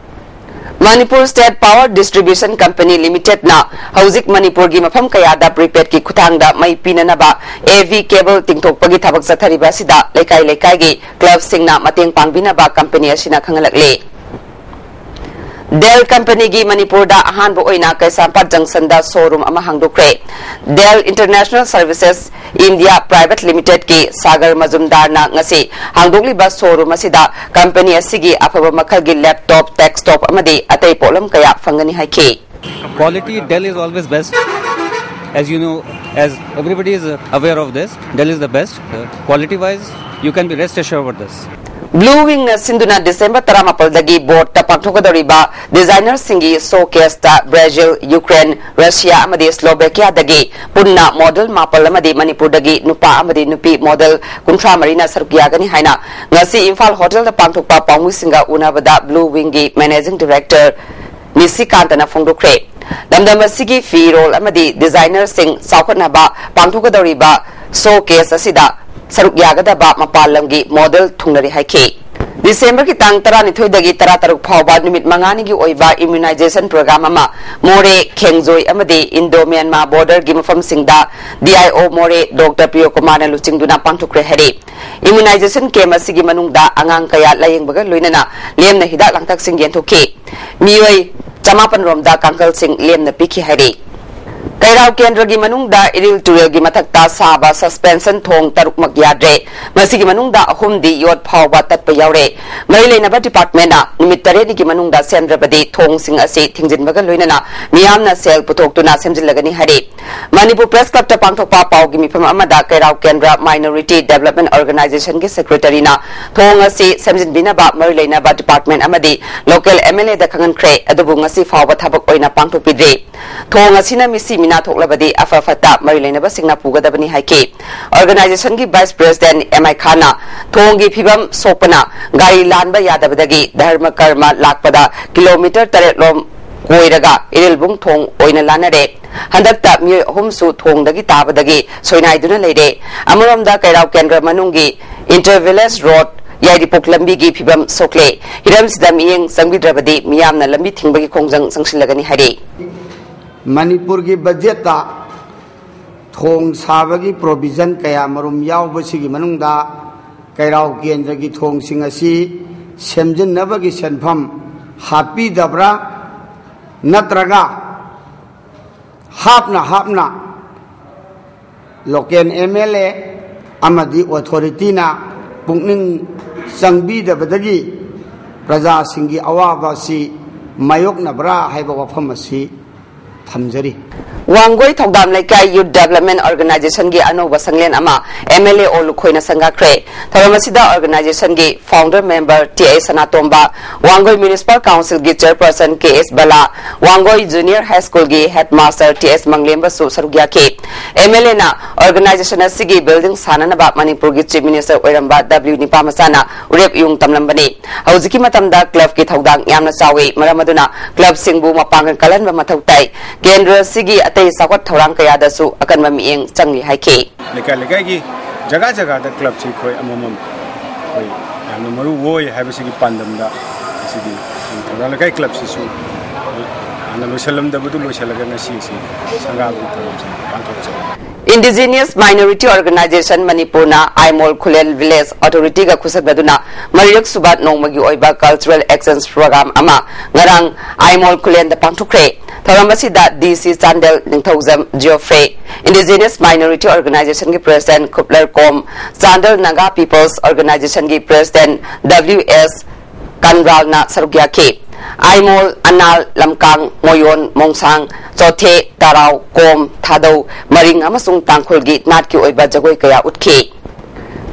Manipur State Power Distribution Company Limited ꯅ ꯍꯧꯖꯤꯛ ꯃꯅꯤꯄꯨꯔꯒꯤ ꯃꯐꯝ ꯀꯌꯥꯗ prepaid ꯀꯤ ꯈꯨꯠꯊꯥꯡꯗ ꯃꯩ ꯄꯤꯅꯅꯕ A V cable ꯇꯤꯡꯊꯣꯛꯄꯒꯤ ꯊꯕꯛ ꯆꯠꯊꯔꯤꯕ ꯑꯁꯤꯗ ꯂꯩꯀꯥꯏ ꯂꯩꯀꯥꯏꯒꯤ club ꯁꯤꯡꯅ ꯃꯇꯦꯡ ꯄꯥꯡꯕꯤꯅꯕ company ꯑꯁꯤꯅ ꯈꯪꯍꯜꯂꯛꯂꯤ꯫ Dell company ꯒꯤ ꯃꯅꯤꯄꯨꯔꯗ ꯑꯍꯥꯟꯕ ꯑꯣꯏꯅ ꯀꯩꯁꯥꯝꯄꯥꯠ junction ꯗ showroom ꯑꯃ ꯍꯥꯡꯗꯣꯛꯈ꯭ꯔꯦ꯫ Dell International Services India Private Limited ꯀꯤ ꯁꯥꯒꯔ ꯃꯖꯨꯝꯗꯥꯔꯅ ꯉꯁꯤ ꯍꯥꯡꯗꯣꯛꯂꯤꯕ showroom ꯑꯁꯤꯗ company ꯑꯁꯤꯒꯤ ꯑꯐꯕ ꯃꯈꯜꯒꯤ laptop, desktop ꯑꯃꯗꯤ ꯑꯇꯩ ꯄꯣꯠꯂꯝ ꯀꯌꯥ ꯐꯪꯒꯅꯤ ꯍꯥꯏꯈꯤ꯫ Quality, Dell is always best. As you know, as everybody is uh, aware of this, Dell is the best. Uh, quality wise, you can be rest assured about this. Blue Wing ꯅ ꯁꯤꯟꯗꯨꯅ December ꯇꯔꯥꯃꯥꯄꯜꯗꯒꯤ ꯕꯣꯔꯗꯇ ꯄꯥꯡꯊꯣꯛꯀꯗꯧꯔꯤꯕ designer ꯁꯤꯡꯒꯤ showcase ꯇ Brazil, Ukraine, Russia ꯑꯃꯗꯤ Slovakia ꯗꯒꯤ ꯄꯨꯟꯅ model ꯃꯥꯄꯜ ꯑꯃꯗꯤ ꯃꯅꯤꯄꯨꯔꯗꯒꯤ ꯅꯨꯄꯥ ꯑꯃꯗꯤ ꯅꯨꯄꯤ model ꯀꯨꯟꯊ꯭ꯔꯥ ꯃꯔꯤꯅ ꯁꯔꯨꯛ ꯌꯥꯒꯅꯤ ꯍꯥꯏꯅ ꯉꯁꯤ ꯏꯝꯐꯥꯜ hotel ꯗ ꯄꯥꯡꯊꯣꯛꯄ ꯄꯥꯎꯃꯤꯁꯤꯡꯒ ꯎꯅꯕꯗ Blue Wing ꯒꯤ managing director ꯅꯤꯁꯤꯀꯥꯟꯇꯅ ꯐꯣꯡꯗꯣꯛꯈ꯭ꯔꯦ꯫ ꯂꯝꯗꯝ ꯑꯁꯤꯒꯤ ꯐꯤꯔꯣꯜ ꯑꯃꯗꯤ designer ꯁꯤꯡ ꯆꯥꯎꯈꯠꯅꯕ ꯄꯥꯡꯊꯣꯛꯀꯗꯧꯔꯤꯕ showcase ꯑꯁꯤꯗ ꯁꯔꯨꯛ ꯌꯥꯒꯗꯕ ꯃꯄꯥꯟ ꯂꯝꯒꯤ model ꯊꯨꯡꯅꯔꯤ ꯍꯥꯏꯈꯤ꯫ December ꯒꯤ ꯇꯥꯡ ꯇꯔꯥꯅꯤꯊꯣꯏꯗꯒꯤ ꯇꯔꯥꯇꯔꯨꯛ ꯐꯥꯎꯕ ꯅꯨꯃꯤꯠ ꯃꯉꯥꯅꯤꯒꯤ ꯑꯣꯏꯕ immunization program ꯑꯃ ꯃꯣꯔꯦ, ꯈꯦꯡꯖꯣꯏ ꯑꯃꯗꯤ Indo Myanmar border ꯒꯤ ꯃꯐꯝꯁꯤꯡꯗ D I O ꯃꯣꯔꯦ Doctor ꯄ꯭ꯔꯤꯌꯣꯀꯨꯃꯥꯔꯅ ꯂꯨꯆꯤꯡꯗꯨꯅ ꯄꯥꯡꯊꯣꯛꯈ꯭ꯔꯦ ꯍꯥꯏꯔꯤ꯫ Immunization camp ꯑꯁꯤꯒꯤ ꯃꯅꯨꯡꯗ ꯑꯉꯥꯡ ꯀꯌꯥ ꯂꯥꯌꯦꯡꯕꯒ ꯂꯣꯏꯅꯅ ꯂꯦꯝꯅ ꯍꯤꯗꯥꯛ ꯂꯥꯡꯊꯛꯁꯤꯡ ꯌꯦꯟꯊꯣꯛꯈꯤ꯫ ꯃꯤꯑꯣꯏ ꯆꯃꯥꯄꯟ ꯔꯣꯝꯗ ꯀꯥꯡꯈꯜꯁꯤꯡ ꯂꯦꯝꯅ ꯄꯤꯈꯤ ꯍꯥꯏꯔꯤ꯫ ꯀꯩꯔꯥꯎ ꯀꯦꯟꯗ꯭ꯔꯒꯤ ꯃꯅꯨꯡꯗ ꯏꯔꯤꯜ ꯇꯨꯔꯦꯜꯒꯤ ꯃꯊꯛꯇ ꯁꯥꯕ suspension ꯊꯣꯡ ꯇꯔꯨꯛꯃꯛ ꯌꯥꯗ꯭ꯔꯦ꯫ ꯃꯁꯤꯒꯤ ꯃꯅꯨꯡꯗ ꯑꯍꯨꯝꯗꯤ ꯌꯣꯠ ꯐꯥꯎꯕ ꯇꯠꯄ ꯌꯥꯎꯔꯦ꯫ ꯃꯔꯤ ꯂꯩꯅꯕ department ꯅ ꯅꯨꯃꯤꯠ ꯇꯔꯦꯠꯅꯤꯒꯤ ꯃꯅꯨꯡꯗ ꯁꯦꯝꯗ꯭ꯔꯕꯗꯤ ꯊꯣꯡꯁꯤꯡ ꯑꯁꯤ ꯊꯤꯡꯖꯤꯟꯕꯒ ꯂꯣꯏꯅꯅ ꯃꯤꯌꯥꯝꯅ ꯁꯦꯜ ꯄꯨꯊꯣꯛꯇꯨꯅ ꯁꯦꯝꯖꯤꯜꯂꯒꯅꯤ ꯍꯥꯏꯔꯤ꯫ ꯃꯅꯤꯄꯨꯔ Press Club ꯇ ꯄꯥꯡꯊꯣꯛꯄ ꯄꯥꯎꯒꯤ ꯃꯤꯐꯝ ꯑꯃꯗ ꯀꯩꯔꯥꯎ ꯀꯦꯟꯗ꯭ꯔ Minority Development Organization ꯒꯤ secretary ꯅ ꯊꯣꯡ ꯑꯁꯤ ꯁꯦꯝꯖꯤꯟꯕꯤꯅꯕ ꯃꯔꯤ ꯂꯩꯅꯕ department ꯑꯃꯗꯤ local M L A ꯗ ꯈꯪꯍꯟꯈ꯭ꯔꯦ, ꯑꯗꯨꯕꯨ ꯉꯁꯤ ꯐꯥꯎꯕ ꯊꯕꯛ ꯑꯣꯏꯅ ꯄꯥꯡꯊꯣꯛꯄꯤꯗ꯭ꯔꯤ꯫ ꯊꯣꯡ ꯑꯁꯤꯅ ꯃꯤꯁꯤ ꯃꯤꯅꯥ ꯊꯣꯛꯂꯕꯗꯤ ꯑꯐ ꯐꯠꯇ ꯃꯔꯤ ꯂꯩꯅꯕꯁꯤꯡꯅ ꯄꯨꯒꯗꯕꯅꯤ ꯍꯥꯏꯈꯤ꯫ Organization ꯒꯤ vice president M I ꯈꯥꯟꯅ ꯊꯣꯡꯒꯤ ꯐꯤꯕꯝ ꯁꯣꯛꯄꯅ ꯒꯥꯔꯤ ꯂꯥꯟꯕ ꯌꯥꯗꯕꯗꯒꯤ ꯙꯔꯃ ꯀꯔꯃ ꯂꯥꯛꯄꯗ kilometre ꯇꯔꯦꯠ ꯂꯣꯝ ꯀꯣꯏꯔꯒ ꯏꯔꯤꯜꯕꯨꯡ ꯊꯣꯡ ꯑꯣꯏꯅ ꯂꯥꯟꯅꯔꯦ꯫ ꯍꯟꯗꯛꯇ ꯃꯤꯑꯣꯏ ꯑꯍꯨꯝꯁꯨ ꯊꯣꯡꯗꯒꯤ ꯇꯥꯕꯗꯒꯤ ꯁꯣꯏꯅꯥꯏꯗꯨꯅ ꯂꯩꯔꯦ꯫ ꯑꯃꯔꯣꯝꯗ ꯀꯩꯔꯥꯎ ꯀꯦꯟꯗ꯭ꯔ ꯃꯅꯨꯡꯒꯤ inter village road ꯌꯥꯏꯔꯤꯄꯣꯛ ꯂꯝꯕꯤꯒꯤ ꯐꯤꯕꯝ ꯁꯣꯛꯂꯦ꯫ ꯍꯤꯔꯝꯁꯤꯗ ꯃꯤꯠꯌꯦꯡ ꯆꯪꯕꯤꯗ꯭ꯔꯕꯗꯤ ꯃꯤꯌꯥꯝꯅ ꯂꯝꯕꯤ ꯊꯤꯡꯕꯒꯤ ꯈꯣꯡꯖꯪ ꯆꯪꯁꯤꯜꯂꯒꯅꯤ ꯍꯥꯏꯔꯤ꯫ ꯃꯅꯤꯄꯨꯔꯒꯤ ꯕꯖꯦꯠꯇ ꯊꯣꯡ ꯁꯥꯕꯒꯤ ꯄ꯭ꯔꯣꯕꯤꯖꯟ ꯀꯌꯥ ꯃꯔꯨꯝ ꯌꯥꯎꯕꯁꯤꯒꯤ ꯃꯅꯨꯡꯗ ꯀꯩꯔꯥꯎ ꯀꯦꯟꯗ꯭ꯔꯒꯤ ꯊꯣꯡꯁꯤꯡ ꯑꯁꯤ ꯁꯦꯝꯖꯤꯟꯅꯕꯒꯤ ꯁꯦꯟꯐꯝ ꯍꯥꯞꯄꯤꯗꯕ꯭ꯔꯥ ꯅꯠꯇ꯭ꯔꯒ ꯍꯥꯞꯅ ꯍꯥꯞꯅ ꯂꯣꯀꯦꯜ ꯑꯦꯝ ꯑꯦꯜ ꯑꯦ ꯑꯃꯗꯤ ꯑꯣꯊꯣꯔꯤꯇꯤꯅ ꯄꯨꯛꯅꯤꯡ ꯆꯪꯕꯤꯗꯕꯗꯒꯤ ꯄ꯭ꯔꯖꯥꯁꯤꯡꯒꯤ ꯑꯋꯥꯕ ꯑꯁꯤ ꯃꯥꯌꯣꯛꯅꯕ꯭ꯔꯥ ꯍꯥꯏꯕ ꯋꯥꯐꯝ ꯑꯁꯤ ꯊꯝꯖꯔꯤ꯫ ꯋꯥꯡꯒꯣꯏ ꯊꯧꯗꯥꯝ ꯂꯩꯀꯥꯏ Youth Development Organizationꯒꯤ ꯑꯅꯧꯕ ꯁꯪꯂꯦꯟ ꯑꯃ ꯑꯦꯝ ꯑꯦꯜ ꯑꯦ ꯑꯣ ꯂꯨꯈꯣꯏꯅ ꯁꯪꯒꯥꯈ꯭ꯔꯦ꯫ ꯊꯧꯔꯝ ꯑꯁꯤꯗ organizationꯒꯤ founder member T I Sanatomba, Wangoi Municipal Councilꯒꯤ chairperson K S Bala, Wangoi Junior High Schoolꯒꯤ headmaster ꯇꯤ ꯑꯦꯁ ꯃꯪꯂꯦꯝꯕꯁꯨ ꯁꯔꯨꯛ ꯌꯥꯈꯤ꯫ ꯑꯦꯝ ꯑꯦꯜ ꯑꯦꯅ organization ꯑꯁꯤꯒꯤ building ꯁꯥꯅꯅꯕ ꯃꯅꯤꯄꯨꯔꯒꯤ Chief Minister ꯑꯣꯏꯔꯝꯕ ꯗꯕ꯭ꯂꯤꯎ ꯅꯤꯄꯥꯃꯆꯥꯅ ꯎꯔꯦꯞ ꯏꯌꯨꯡ ꯇꯝꯂꯝꯕꯅꯤ꯫ ꯍꯧꯖꯤꯛꯀꯤ ꯃꯇꯝꯗ clubꯀꯤ ꯊꯧꯗꯥꯡ ꯌꯥꯝꯅ ꯆꯥꯎꯏ, ꯃꯔꯝ ꯑꯗꯨꯅ clubꯁꯤꯡꯕꯨ ꯃꯄꯥꯡꯒꯜ ꯀꯜꯍꯟꯕ ꯃꯊꯧ ꯇꯥꯏ꯫ ꯀꯦꯟꯗ꯭ꯔ ꯑꯁꯤꯒꯤ ꯑꯇꯩ ꯆꯥꯎꯈꯠ ꯊꯧꯔꯥꯡ ꯀꯌꯥꯗꯁꯨ ꯑꯀꯟꯕ ꯃꯤꯠꯌꯦꯡ ꯆꯪꯂꯤ ꯍꯥꯏꯈꯤ꯫ ꯂꯩꯀꯥꯏ ꯂꯩꯀꯥꯏꯒꯤ ꯖꯒꯥ ꯖꯒꯥꯗ clubꯁꯤ ꯑꯩꯈꯣꯏ ꯑꯃꯃꯝ ꯑꯩꯈꯣꯏ ꯌꯥꯝꯅ ꯃꯔꯨ ꯑꯣꯏ ꯍꯥꯏꯕꯁꯤꯒꯤ ꯄꯥꯟꯗꯝꯗ ꯉꯁꯤꯗꯤ ꯊꯧꯗꯥꯝ ꯂꯩꯀꯥꯏ clubꯁꯤꯁꯨ ꯍꯥꯟꯅ ꯂꯣꯏꯁꯤꯜꯂꯝꯗꯕꯗꯨ ꯂꯣꯏꯁꯤꯜꯂꯒ ꯉꯁꯤ ꯑꯁꯤ ꯁꯪꯒꯥꯕꯒꯤ ꯊꯧꯔꯝꯁꯤ ꯄꯥꯡꯊꯣꯛꯆꯕꯅꯤ꯫ Indigenous Minority Organization ꯃꯅꯤꯄꯨꯔꯅ ꯑꯥꯏꯃꯣꯜ ꯈꯨꯂꯦꯟ Village Authorityꯒ ꯈꯨꯠꯁꯝꯅꯗꯨꯅ ꯃꯔꯤꯔꯛ ꯁꯨꯕ ꯅꯣꯡꯃꯒꯤ ꯑꯣꯏꯕ cultural exchange program ꯑꯃ ꯉꯔꯥꯡ ꯑꯥꯏꯃꯣꯜ ꯈꯨꯂꯦꯟꯗ ꯄꯥꯡꯊꯣꯛꯈ꯭ꯔꯦ꯫ ꯊꯧꯔꯝ ꯑꯁꯤꯗ D C Chandel Ningthoujam Geoffrey, Indigenous Minority Organizationꯒꯤ president Khupler Kom, Chandel Naga People's Organizationꯒꯤ president ꯗꯕ꯭ꯂꯤꯎ ꯑꯦꯁ ꯀꯟꯔꯥꯜꯅ ꯁꯔꯨꯛ ꯌꯥꯈꯤ꯫ ꯑꯥꯏꯃꯣꯜ, ꯑꯅꯥꯜ, ꯂꯝꯀꯥꯡ, ꯃꯣꯌꯣꯟ, ꯃꯣꯡꯁꯥꯡ, ꯆꯣꯊꯦ, ꯇꯔꯥꯎ, ꯀꯣꯝ, ꯊꯥꯗꯧ, ꯃꯔꯤꯡ ꯑꯃꯁꯨꯡ ꯇꯥꯡꯈꯨꯜꯒꯤ ꯅꯥꯠꯀꯤ ꯑꯣꯏꯕ ꯖꯒꯣꯏ ꯀꯌꯥ ꯎꯠꯈꯤ꯫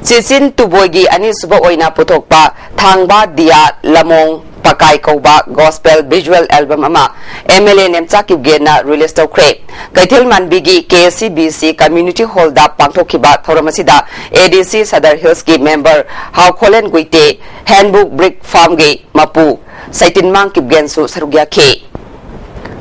ꯆꯦꯆꯤꯟ ꯇꯨꯕꯣꯏꯒꯤ ꯑꯅꯤꯁꯨꯕ ꯑꯣꯏꯅ ꯄꯨꯊꯣꯛꯄ ꯊꯥꯡꯕ ꯗꯤꯌꯥ ꯂꯃꯣꯡ ꯄꯀꯥꯏ ꯀꯧꯕ gospel visual album ꯑꯃ ꯑꯦꯝ ꯑꯦꯜ ꯑꯦ ꯅꯦꯝꯆꯥ ꯀꯤꯞꯒꯦꯟꯅ release ꯇꯧꯈ꯭ꯔꯦ꯫ ꯀꯩꯊꯦꯜ ꯃꯥꯟꯕꯤꯒꯤ K C B C Community Hallꯗ ꯄꯥꯡꯊꯣꯛꯈꯤꯕ ꯊꯧꯔꯝ ꯑꯁꯤꯗ ꯑꯦ ꯗꯤ ꯁꯤ Sadar Hillsꯀꯤ member ꯍꯥꯎꯈꯣꯂꯦꯟ ꯒꯨꯏꯇꯦ, Handbook Brick Farmꯒꯤ ꯃꯄꯨ ꯁꯩꯇꯤꯟꯃꯥꯡ ꯀꯤꯞꯒꯦꯟꯁꯨ ꯁꯔꯨꯛ ꯌꯥꯈꯤ꯫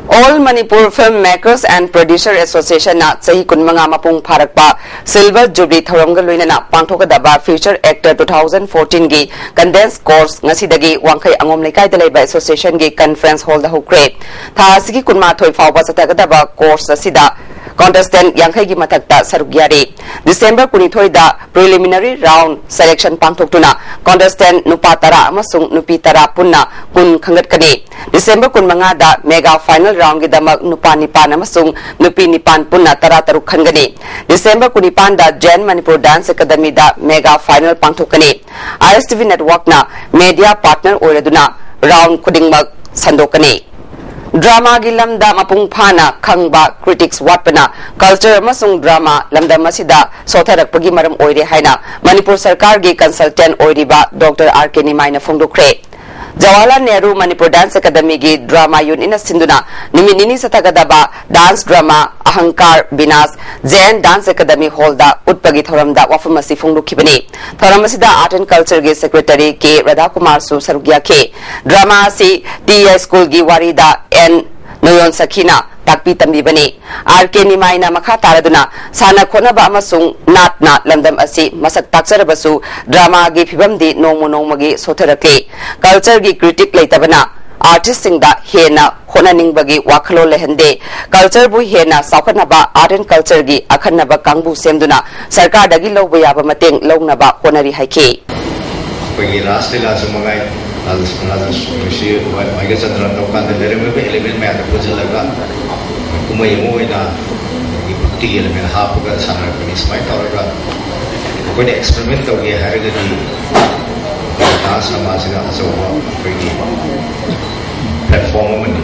All Manipur Film Makers and Producer Association ꯅ ꯆꯍꯤ ꯀꯨꯟꯃꯉꯥ ꯃꯄꯨꯡ ꯐꯥꯔꯛꯄ Silver Jubilee ꯊꯧꯔꯝꯒ ꯂꯣꯏꯅꯅ ꯄꯥꯡꯊꯣꯛꯀꯗꯕ Future Actor two thousand fourteen ꯒꯤ Condensed Course ꯉꯁꯤꯗꯒꯤ ꯋꯥꯡꯈꯩ ꯑꯉꯣꯝ ꯂꯩꯀꯥꯏꯗ ꯂꯩꯕ association ꯒꯤ conference hall ꯗ ꯍꯧꯈ꯭ꯔꯦ꯫ ꯊꯥ ꯑꯁꯤꯒꯤ ꯀꯨꯟꯃꯥꯊꯣꯏ ꯐꯥꯎꯕ ꯆꯠꯊꯒꯗꯕ course ꯑꯁꯤꯗ contestant ꯌꯥꯡꯈꯩꯒꯤ ꯃꯊꯛꯇ ꯁꯔꯨꯛ ꯌꯥꯔꯤ꯫ December ꯀꯨꯟꯅꯤꯊꯣꯏꯗ preliminary round selection ꯄꯥꯡꯊꯣꯛꯇꯨꯅ contestant ꯅꯨꯄꯥ ꯇꯔꯥ ꯑꯃꯁꯨꯡ ꯅꯨꯄꯤ ꯇꯔꯥ ꯄꯨꯟꯅ ꯀꯨꯟ ꯈꯟꯒꯠꯀꯅꯤ꯫ December ꯀꯨꯟꯃꯉꯥꯗ mega final round ꯒꯤꯗꯃꯛ ꯅꯨꯄꯥ ꯅꯤꯄꯥꯟ ꯑꯃꯁꯨꯡ ꯅꯨꯄꯤ ꯅꯤꯄꯥꯟ ꯄꯨꯟꯅ ꯇꯔꯥ ꯇꯔꯨꯛ ꯈꯟꯒꯅꯤ꯫ December ꯀꯨꯟꯅꯤꯄꯥꯟꯗ Jain Manipur Dance Academy ꯗ mega final ꯄꯥꯡꯊꯣꯛꯀꯅꯤ꯫ I S T V network ꯅ media partner ꯑꯣꯏꯔꯗꯨꯅ round ꯈꯨꯗꯤꯡꯃꯛ ꯁꯟꯗꯣꯛꯀꯅꯤ꯫ Drama ꯒꯤ ꯂꯝꯗ ꯃꯄꯨꯡ ꯐꯥꯅ ꯈꯪꯕ critics ꯋꯥꯠꯄꯅ culture ꯑꯃꯁꯨꯡ drama ꯂꯝꯗꯝ ꯑꯁꯤꯗ ꯁꯣꯊꯔꯛꯄꯒꯤ ꯃꯔꯝ ꯑꯣꯏꯔꯦ ꯍꯥꯏꯅ ꯃꯅꯤꯄꯨꯔ ꯁꯔꯀꯥꯔꯒꯤ consultant ꯑꯣꯏꯔꯤꯕ Doctor R K ꯅꯤꯃꯥꯏꯅ ꯐꯣꯡꯗꯣꯛꯈ꯭ꯔꯦ꯫ Jawaharlal Nehru Manipur Dance Academy ꯒꯤ drama unit ꯅ ꯁꯤꯟꯗꯨꯅ ꯅꯨꯃꯤꯠ ꯅꯤꯅꯤ ꯆꯠꯊꯒꯗꯕ dance drama ꯑꯍꯪꯀꯥꯔ ꯕꯤꯅꯥꯁ Jain Dance Academy hall ꯗ ꯎꯠꯄꯒꯤ ꯊꯧꯔꯝꯗ ꯋꯥꯐꯝ ꯑꯁꯤ ꯐꯣꯡꯗꯣꯛꯈꯤꯕꯅꯤ꯫ ꯊꯧꯔꯝ ꯑꯁꯤꯗ Art and Culture ꯒꯤ secretary K ꯔꯥꯙꯥꯀꯨꯃꯥꯔꯁꯨ ꯁꯔꯨꯛ ꯌꯥꯈꯤ꯫ Drama ꯑꯁꯤ ꯇꯤ ꯑꯥꯏ school ꯒꯤ ꯋꯥꯔꯤꯗ ꯑꯦꯟ ꯅꯣꯌꯣꯟ ꯁꯈꯤꯅ ꯇꯥꯛꯄꯤ ꯇꯝꯕꯤꯕꯅꯤ꯫ R K ꯅꯤꯃꯥꯏꯅ ꯃꯈꯥ ꯇꯥꯔꯗꯨꯅ ꯁꯥꯟꯅ ꯈꯣꯠꯅꯕ ꯑꯃꯁꯨꯡ ꯅꯥꯠꯅ ꯂꯝꯗꯝ ꯑꯁꯤ ꯃꯁꯛ ꯇꯥꯛꯆꯔꯕꯁꯨ drama ꯒꯤ ꯐꯤꯕꯝꯗꯤ ꯅꯣꯡꯃ ꯅꯣꯡꯃꯒꯤ ꯁꯣꯊꯔꯛꯂꯤ꯫ Culture ꯒꯤ critic ꯂꯩꯇꯕꯅ artist ꯁꯤꯡꯗ ꯍꯦꯟꯅ ꯍꯣꯠꯅꯅꯤꯡꯕꯒꯤ ꯋꯥꯈꯜꯂꯣꯟ ꯂꯩꯍꯟꯗꯦ꯫ Culture ꯕꯨ ꯍꯦꯟꯅ ꯆꯥꯎꯈꯠꯅꯕ Art and Culture ꯒꯤ ꯑꯈꯟꯅꯕ ꯀꯥꯡꯕꯨ ꯁꯦꯝꯗꯨꯅ ꯁꯔꯀꯥꯔꯗꯒꯤ ꯂꯧꯕ ꯌꯥꯕ ꯃꯇꯦꯡ ꯂꯧꯅꯕ ꯍꯣꯠꯅꯔꯤ ꯍꯥꯏꯈꯤ꯫ ꯑꯩꯈꯣꯏꯒꯤ ꯔꯥꯁ ꯂꯤꯂꯥꯁꯨ ꯃꯉꯥꯏ, ꯔꯥꯁ ꯂꯤꯂꯥꯁꯨ ꯃꯁꯤ ꯋꯥꯏꯒ ꯆꯟꯗ꯭ꯔ ꯇꯧꯀꯥꯟꯗ ꯂꯩꯔꯝꯃꯤꯕ element ꯃꯌꯥꯝꯗꯣ ꯄꯨꯟꯁꯤꯜꯂꯒ ꯀꯨꯝꯍꯩ ꯑꯃ ꯑꯣꯏꯅ ꯑꯩꯈꯣꯏꯒꯤ ꯚꯛꯇꯤꯒꯤ element ꯍꯥꯞꯄꯒ ꯁꯥꯟꯅꯔꯛꯄꯅꯤ꯫ ꯁꯨꯃꯥꯏꯅ ꯇꯧꯔꯒ ꯑꯩꯈꯣꯏꯅ experiment ꯇꯧꯒꯦ ꯍꯥꯏꯔꯒꯗꯤ dance drama ꯁꯤꯅ ꯑꯆꯧꯕ ꯑꯩꯈꯣꯏꯒꯤ platform ꯑꯃꯅꯤ꯫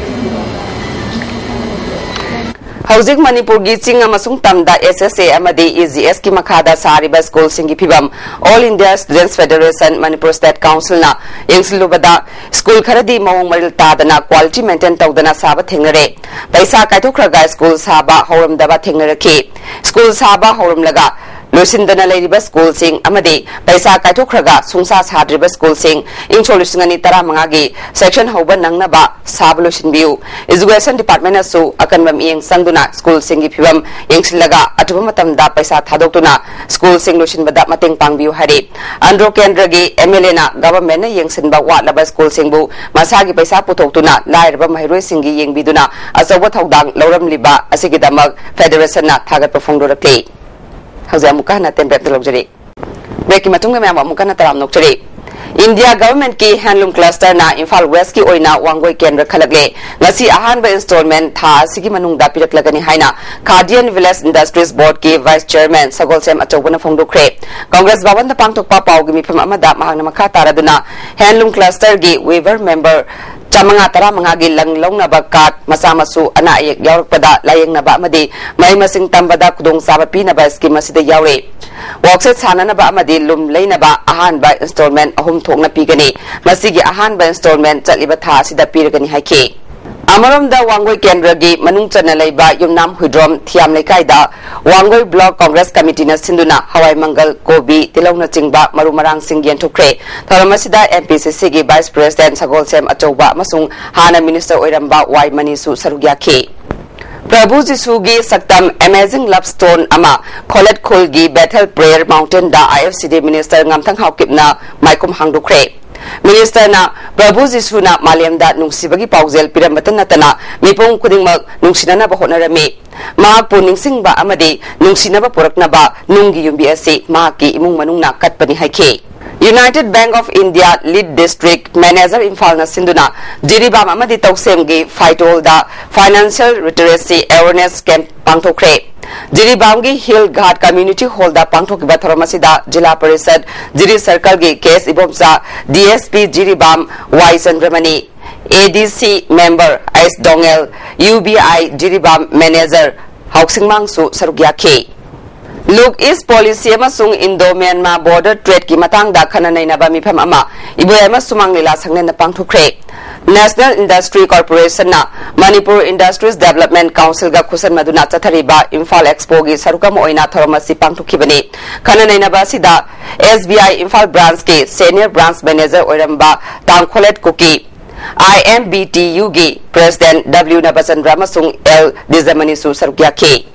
ꯍꯧꯖꯤꯛ ꯃꯅꯤꯄꯨꯔꯒꯤ ꯆꯤꯡ ꯑꯃꯁꯨꯡ ꯇꯝꯗ S S A ꯑꯃꯗꯤ E G S ꯀꯤ ꯃꯈꯥꯗ ꯁꯥꯔꯤꯕ school ꯁꯤꯡꯒꯤ ꯐꯤꯕꯝ All India Students Federation Manipur State Council ꯅ ꯌꯦꯡꯁꯤꯜꯂꯨꯕꯗ school ꯈꯔꯗꯤ ꯃꯑꯣꯡ ꯃꯔꯤꯜ ꯇꯥꯗꯅ quality maintain ꯇꯧꯗꯅ ꯁꯥꯕ ꯊꯦꯡꯅꯔꯦ꯫ ꯄꯩꯁꯥ ꯀꯥꯏꯊꯣꯛꯈ꯭ꯔꯒ school ꯁꯥꯕ ꯍꯧꯔꯝꯗꯕ ꯊꯦꯡꯅꯔꯛꯈꯤ꯫ School ꯁꯥꯕ ꯍꯧꯔꯝꯂꯒ ꯂꯣꯏꯁꯤꯟꯗꯅ ꯂꯩꯔꯤꯕ ꯁ꯭ꯀꯨꯜꯁꯤꯡ ꯑꯃꯗꯤ ꯄꯩꯁꯥ ꯀꯥꯏꯊꯣꯛꯈ꯭ꯔꯒ ꯁꯨꯡꯁꯥ ꯁꯥꯗ꯭ꯔꯤꯕ ꯁ꯭ꯀꯨꯜꯁꯤꯡ ꯏꯪ ꯁꯣꯛ ꯂꯤꯁꯤꯡ ꯑꯅꯤ ꯇꯔꯥꯃꯉꯥꯒꯤ ꯁꯦꯛꯁꯟ ꯍꯧꯕ ꯅꯪꯅꯕ ꯁꯥꯕ ꯂꯣꯏꯁꯤꯟꯕꯤꯌꯨ꯫ ꯏꯖꯨꯀꯦꯁꯟ ꯗꯤꯄꯥꯔꯠꯃꯦꯟꯅꯁꯨ ꯑꯀꯟꯕ ꯃꯤꯠꯌꯦꯡ ꯆꯪꯗꯨꯅ ꯁ꯭ꯀꯨꯜꯁꯤꯡꯒꯤ ꯐꯤꯕꯝ ꯌꯦꯡꯁꯤꯜꯂꯒ ꯑꯊꯨꯕ ꯃꯇꯝꯗ ꯄꯩꯁꯥ ꯊꯥꯗꯣꯛꯇꯨꯅ ꯁ꯭ꯀꯨꯜꯁꯤꯡ ꯂꯣꯏꯁꯤꯟꯕꯗ ꯃꯇꯦꯡ ꯄꯥꯡꯕꯤꯌꯨ ꯍꯥꯏꯔꯤ꯫ ꯑꯟꯗ꯭ꯔꯣ ꯀꯦꯟꯗ꯭ꯔꯒꯤ ꯑꯦꯝ ꯑꯦꯜ ꯑꯦꯅ ꯒꯚꯔꯟꯃꯦꯟꯠꯅ ꯌꯦꯡꯁꯤꯟꯕ ꯋꯥꯠꯂꯕ ꯁ꯭ꯀꯨꯜꯁꯤꯡꯕꯨ ꯃꯁꯥꯒꯤ ꯄꯩꯁꯥ ꯄꯨꯊꯣꯛꯇꯨꯅ ꯂꯥꯏꯔꯕ ꯃꯍꯩꯔꯣꯏꯁꯤꯡꯒꯤ ꯌꯦꯡꯕꯤꯗꯨꯅ ꯑꯆꯧꯕ ꯊꯧꯗꯥꯡ ꯂꯧꯔꯝꯂꯤꯕ ꯑꯁꯤꯒꯤꯗꯃꯛ ꯐꯦꯗꯔꯦꯁꯟꯅ ꯊꯥꯒꯠꯄ ꯐꯣꯡꯗꯣꯔꯛꯂꯤ꯫ ꯍꯧꯖꯤꯛ ꯑꯃꯨꯛꯀ ꯍꯟꯅ ꯇꯦꯝꯕꯦꯛꯇ ꯂꯧꯖꯔꯤ꯫ ꯕ꯭ꯔꯦꯛꯀꯤ ꯃꯇꯨꯡꯗ ꯃꯌꯥꯝ ꯑꯃꯨꯛ ꯀꯟꯅ ꯇꯔꯥꯝ ꯅꯣꯛꯆꯔꯤ꯫ ꯏꯟꯗꯤꯌꯥ ꯒꯚꯔꯟꯃꯦꯟꯠꯀꯤ ꯍꯦꯟꯂꯨꯝ ꯀ꯭ꯂꯁꯇꯔꯅ ꯏꯝꯐꯥꯜ ꯋꯦꯁ꯭ꯠꯀꯤ ꯑꯣꯏꯅ ꯋꯥꯡꯒꯣꯏ ꯀꯦꯟꯗ꯭ꯔ ꯈꯜꯂꯛꯂꯦ꯫ ꯉꯁꯤ ꯑꯍꯥꯟꯕ ꯏꯟꯁꯇꯣꯜꯃꯦꯟꯠ ꯊꯥ ꯑꯁꯤꯒꯤ ꯃꯅꯨꯡꯗ ꯄꯤꯔꯛꯂꯒꯅꯤ ꯍꯥꯏꯅ ꯈꯥꯗꯤ ꯑꯦꯟ ꯚꯤꯂꯦꯖ ꯏꯟꯗꯁꯇ꯭ꯔꯤꯁ ꯕꯣꯔꯗꯀꯤ ꯚꯥꯏꯁ ꯆꯦꯌꯔꯃꯦꯟ ꯁꯒꯣꯜꯁꯦꯝ ꯑꯆꯧꯕꯅ ꯐꯣꯡꯗꯣꯛꯈ꯭ꯔꯦ꯫ ꯀꯪꯒ꯭ꯔꯦꯁ ꯚꯕꯟꯗ ꯄꯥꯡꯊꯣꯛꯄ ꯄꯥꯎꯒꯤ ꯃꯤꯐꯝ ꯑꯃꯗ ꯃꯍꯥꯛꯅ ꯃꯈꯥ ꯇꯥꯔꯗꯨꯅ ꯍꯦꯟꯂꯨꯝ ꯀ꯭ꯂꯁꯇꯔꯒꯤ ꯋꯤꯚꯔ ꯃꯦꯝꯕꯔ ꯆꯥꯃꯉꯥ ꯇꯔꯥꯃꯉꯥꯒꯤ ꯂꯪ ꯂꯧꯅꯕ ꯀꯥꯔꯗ, ꯃꯆꯥ ꯃꯁꯨ ꯑꯅꯥ ꯑꯌꯦꯛ ꯌꯥꯎꯔꯛꯄꯗ ꯂꯥꯌꯦꯡꯅꯕ ꯑꯃꯗꯤ ꯃꯍꯩ ꯃꯁꯤꯡ ꯇꯝꯕꯗ ꯈꯨꯗꯣꯡꯆꯥꯕ ꯄꯤꯅꯕ ꯁ꯭ꯀꯤꯝ ꯑꯁꯤꯗ ꯌꯥꯎꯔꯤ꯫ ꯋꯥꯛꯁꯦꯠ ꯁꯥꯟꯅꯅꯕ ꯑꯃꯗꯤ ꯂꯨꯝ ꯂꯩꯅꯕ ꯑꯍꯥꯟꯕ ꯏꯟꯁꯇꯣꯜꯃꯦꯟꯠ ꯑꯍꯨꯝ ꯊꯣꯛꯅ ꯄꯤꯒꯅꯤ꯫ ꯃꯁꯤꯒꯤ ꯑꯍꯥꯟꯕ ꯏꯟꯁꯇꯣꯜꯃꯦꯟꯠ ꯆꯠꯂꯤꯕ ꯊꯥ ꯑꯁꯤꯗ ꯄꯤꯔꯒꯅꯤ ꯍꯥꯏꯈꯤ꯫ ꯑꯃꯔꯣꯝꯗ ꯋꯥꯡꯒꯣꯏ ꯀꯦꯟꯗ꯭ꯔꯒꯤ ꯃꯅꯨꯡ ꯆꯟꯅ ꯂꯩꯕ ꯌꯨꯝꯅꯥꯝ ꯍꯨꯏꯗ꯭ꯔꯣꯝ ꯊꯤꯌꯥꯝ ꯂꯩꯀꯥꯏꯗ ꯋꯥꯡꯒꯣꯏ ꯕ꯭ꯂꯣꯛ ꯀꯪꯒ꯭ꯔꯦꯁ ꯀꯃꯤꯇꯤꯅ ꯁꯤꯟꯗꯨꯅ ꯍꯋꯥꯏ ꯃꯪꯒꯜ, ꯀꯣꯕꯤ, ꯇꯤꯜꯍꯧꯅꯆꯤꯡꯕ ꯃꯔꯨ ꯃꯔꯥꯡꯁꯤꯡ ꯌꯦꯟꯊꯣꯛꯈ꯭ꯔꯦ꯫ ꯊꯧꯔꯝ ꯑꯁꯤꯗ ꯑꯦꯝ ꯄꯤ ꯁꯤ ꯁꯤꯒꯤ ꯚꯥꯏꯁ ꯄ꯭ꯔꯦꯁꯤꯗꯦꯟꯠ ꯁꯒꯣꯜꯁꯦꯝ ꯑꯆꯧꯕ ꯑꯃꯁꯨꯡ ꯍꯥꯟꯅ ꯃꯤꯅꯤꯁꯇꯔ ꯑꯣꯏꯔꯝꯕ ꯋꯥꯏ ꯃꯅꯤꯁꯨ ꯁꯔꯨꯛ ꯌꯥꯈꯤ꯫ ꯄ꯭ꯔꯚꯨ ꯖꯤꯁꯨꯒꯤ ꯁꯛꯇꯝ ꯑꯦꯃꯦꯖꯤꯡ ꯂꯚ ꯁ꯭ꯇꯣꯟ ꯑꯃ ꯈꯣꯂꯦꯠ ꯈꯨꯜꯒꯤ ꯕꯦꯊꯦꯜ ꯄ꯭ꯔꯦꯌꯔ ꯃꯥꯎꯟꯇꯦꯟꯗ ꯑꯥꯏ ꯑꯦꯐ ꯁꯤ ꯗꯤ ꯃꯤꯅꯤꯁꯇꯔ ꯉꯥꯝꯊꯪ ꯍꯥꯎꯀꯤꯞꯅ ꯃꯥꯏꯈꯨꯝ ꯍꯥꯡꯗꯣꯛꯈ꯭ꯔꯦ꯫ ꯃꯤꯅꯤꯁꯇꯔꯅ ꯄ꯭ꯔꯚꯨ ꯖꯤꯁꯨꯅ ꯃꯥꯂꯦꯝꯗ ꯅꯨꯡꯁꯤꯕꯒꯤ ꯄꯥꯎꯖꯦꯜ ꯄꯤꯔꯝꯕꯇ ꯅꯠꯇꯅ ꯃꯤꯄꯨꯝ ꯈꯨꯗꯤꯡꯃꯛ ꯅꯨꯡꯁꯤꯅꯅꯕ ꯍꯣꯠꯅꯔꯝꯃꯤ꯫ ꯃꯍꯥꯛꯄꯨ ꯅꯤꯡꯁꯤꯡꯕ ꯑꯃꯗꯤ ꯅꯨꯡꯁꯤꯅꯕ ꯄꯨꯔꯛꯅꯕ ꯅꯨꯡꯒꯤ ꯌꯨꯝꯕꯤ ꯑꯁꯤ ꯃꯍꯥꯛꯀꯤ ꯏꯃꯨꯡ ꯃꯅꯨꯡꯅ ꯀꯠꯄꯅꯤ ꯍꯥꯏꯈꯤ꯫ United Bank of India Lead District Manager ꯏꯝꯐꯥꯜꯅ ꯁꯤꯟꯗꯨꯅ ꯖꯤꯔꯤꯕꯥꯝ ꯑꯃꯗꯤ ꯇꯧꯁꯦꯝꯒꯤ ꯐꯥꯏꯇꯣꯜꯗ Financial Literacy Awareness Camp ꯄꯥꯡꯊꯣꯛꯈ꯭ꯔꯦ꯫ ꯖꯤꯔꯤꯕꯥꯝꯒꯤ ꯍꯤꯜ ꯘꯥꯠ ꯀꯝꯃ꯭ꯌꯨꯅꯤꯇꯤ ꯍꯣꯜꯗ ꯄꯥꯡꯊꯣꯛꯈꯤꯕ ꯊꯧꯔꯝ ꯑꯁꯤꯗ ꯖꯤꯂꯥ ꯄꯔꯤꯁꯗ, ꯖꯤꯔꯤ ꯁꯔꯀꯜꯒꯤ ꯀꯦ ꯑꯦꯁ Ibomcha, D S P Jiribam ꯋꯥꯏ ꯆꯟꯗ꯭ꯔꯃꯅꯤ, ꯑꯦ ꯗꯤ ꯁꯤ ꯃꯦꯝꯕꯔ ꯑꯩꯁ ꯗꯣꯉꯦꯜ, ꯌꯨ ꯕꯤ ꯑꯥꯏ ꯖꯤꯔꯤꯕꯥꯝ ꯃꯦꯅꯦꯖꯔ ꯍꯥꯎꯁꯤꯡꯃꯥꯡꯁꯨ ꯁꯔꯨꯛ ꯌꯥꯈꯤ꯫ ꯂꯨꯛ ꯏꯁ ꯄꯣꯂꯤꯁꯤ ꯑꯃꯁꯨꯡ ꯏꯟꯗꯣ ꯃ꯭ꯌꯥꯟꯃꯥꯔ ꯕꯣꯔꯗꯔ ꯇ꯭ꯔꯦꯗꯀꯤ ꯃꯇꯥꯡꯗ ꯈꯟꯅ ꯅꯩꯅꯕ ꯃꯤꯐꯝ ꯑꯃ ꯏꯕꯣꯌꯥꯏꯃ ꯁꯨꯃꯥꯡ ꯂꯤꯂꯥ ꯁꯪꯂꯦꯟꯗ ꯄꯥꯡꯊꯣꯛꯈ꯭ꯔꯦ꯫ National Industry Corporationꯅ Manipur Industries Development Councilꯒ ꯈꯨꯠꯁꯟꯅꯗꯨꯅ ꯆꯠꯊꯔꯤꯕ ꯏꯝꯐꯥꯜ ꯑꯦꯛꯁꯄꯣꯒꯤ ꯁꯔꯨꯛ ꯑꯃ ꯑꯣꯏꯅ ꯊꯧꯔꯝ ꯑꯁꯤ ꯄꯥꯡꯊꯣꯛꯈꯤꯕꯅꯤ꯫ ꯈꯟꯅ ꯅꯩꯅꯕ ꯑꯁꯤꯗ S B I Imphal branchꯀꯤ senior branch manager ꯑꯣꯏꯔꯝꯕ ꯇꯥꯡꯈꯣꯂꯦꯠ ꯀꯨꯀꯤ, I M B T Uꯒꯤ president W ꯅꯕꯆꯟꯗ꯭ꯔ ꯑꯃꯁꯨꯡ L ꯗꯤꯖꯃꯅꯤꯁꯨ ꯁꯔꯨꯛ ꯌꯥꯈꯤ꯫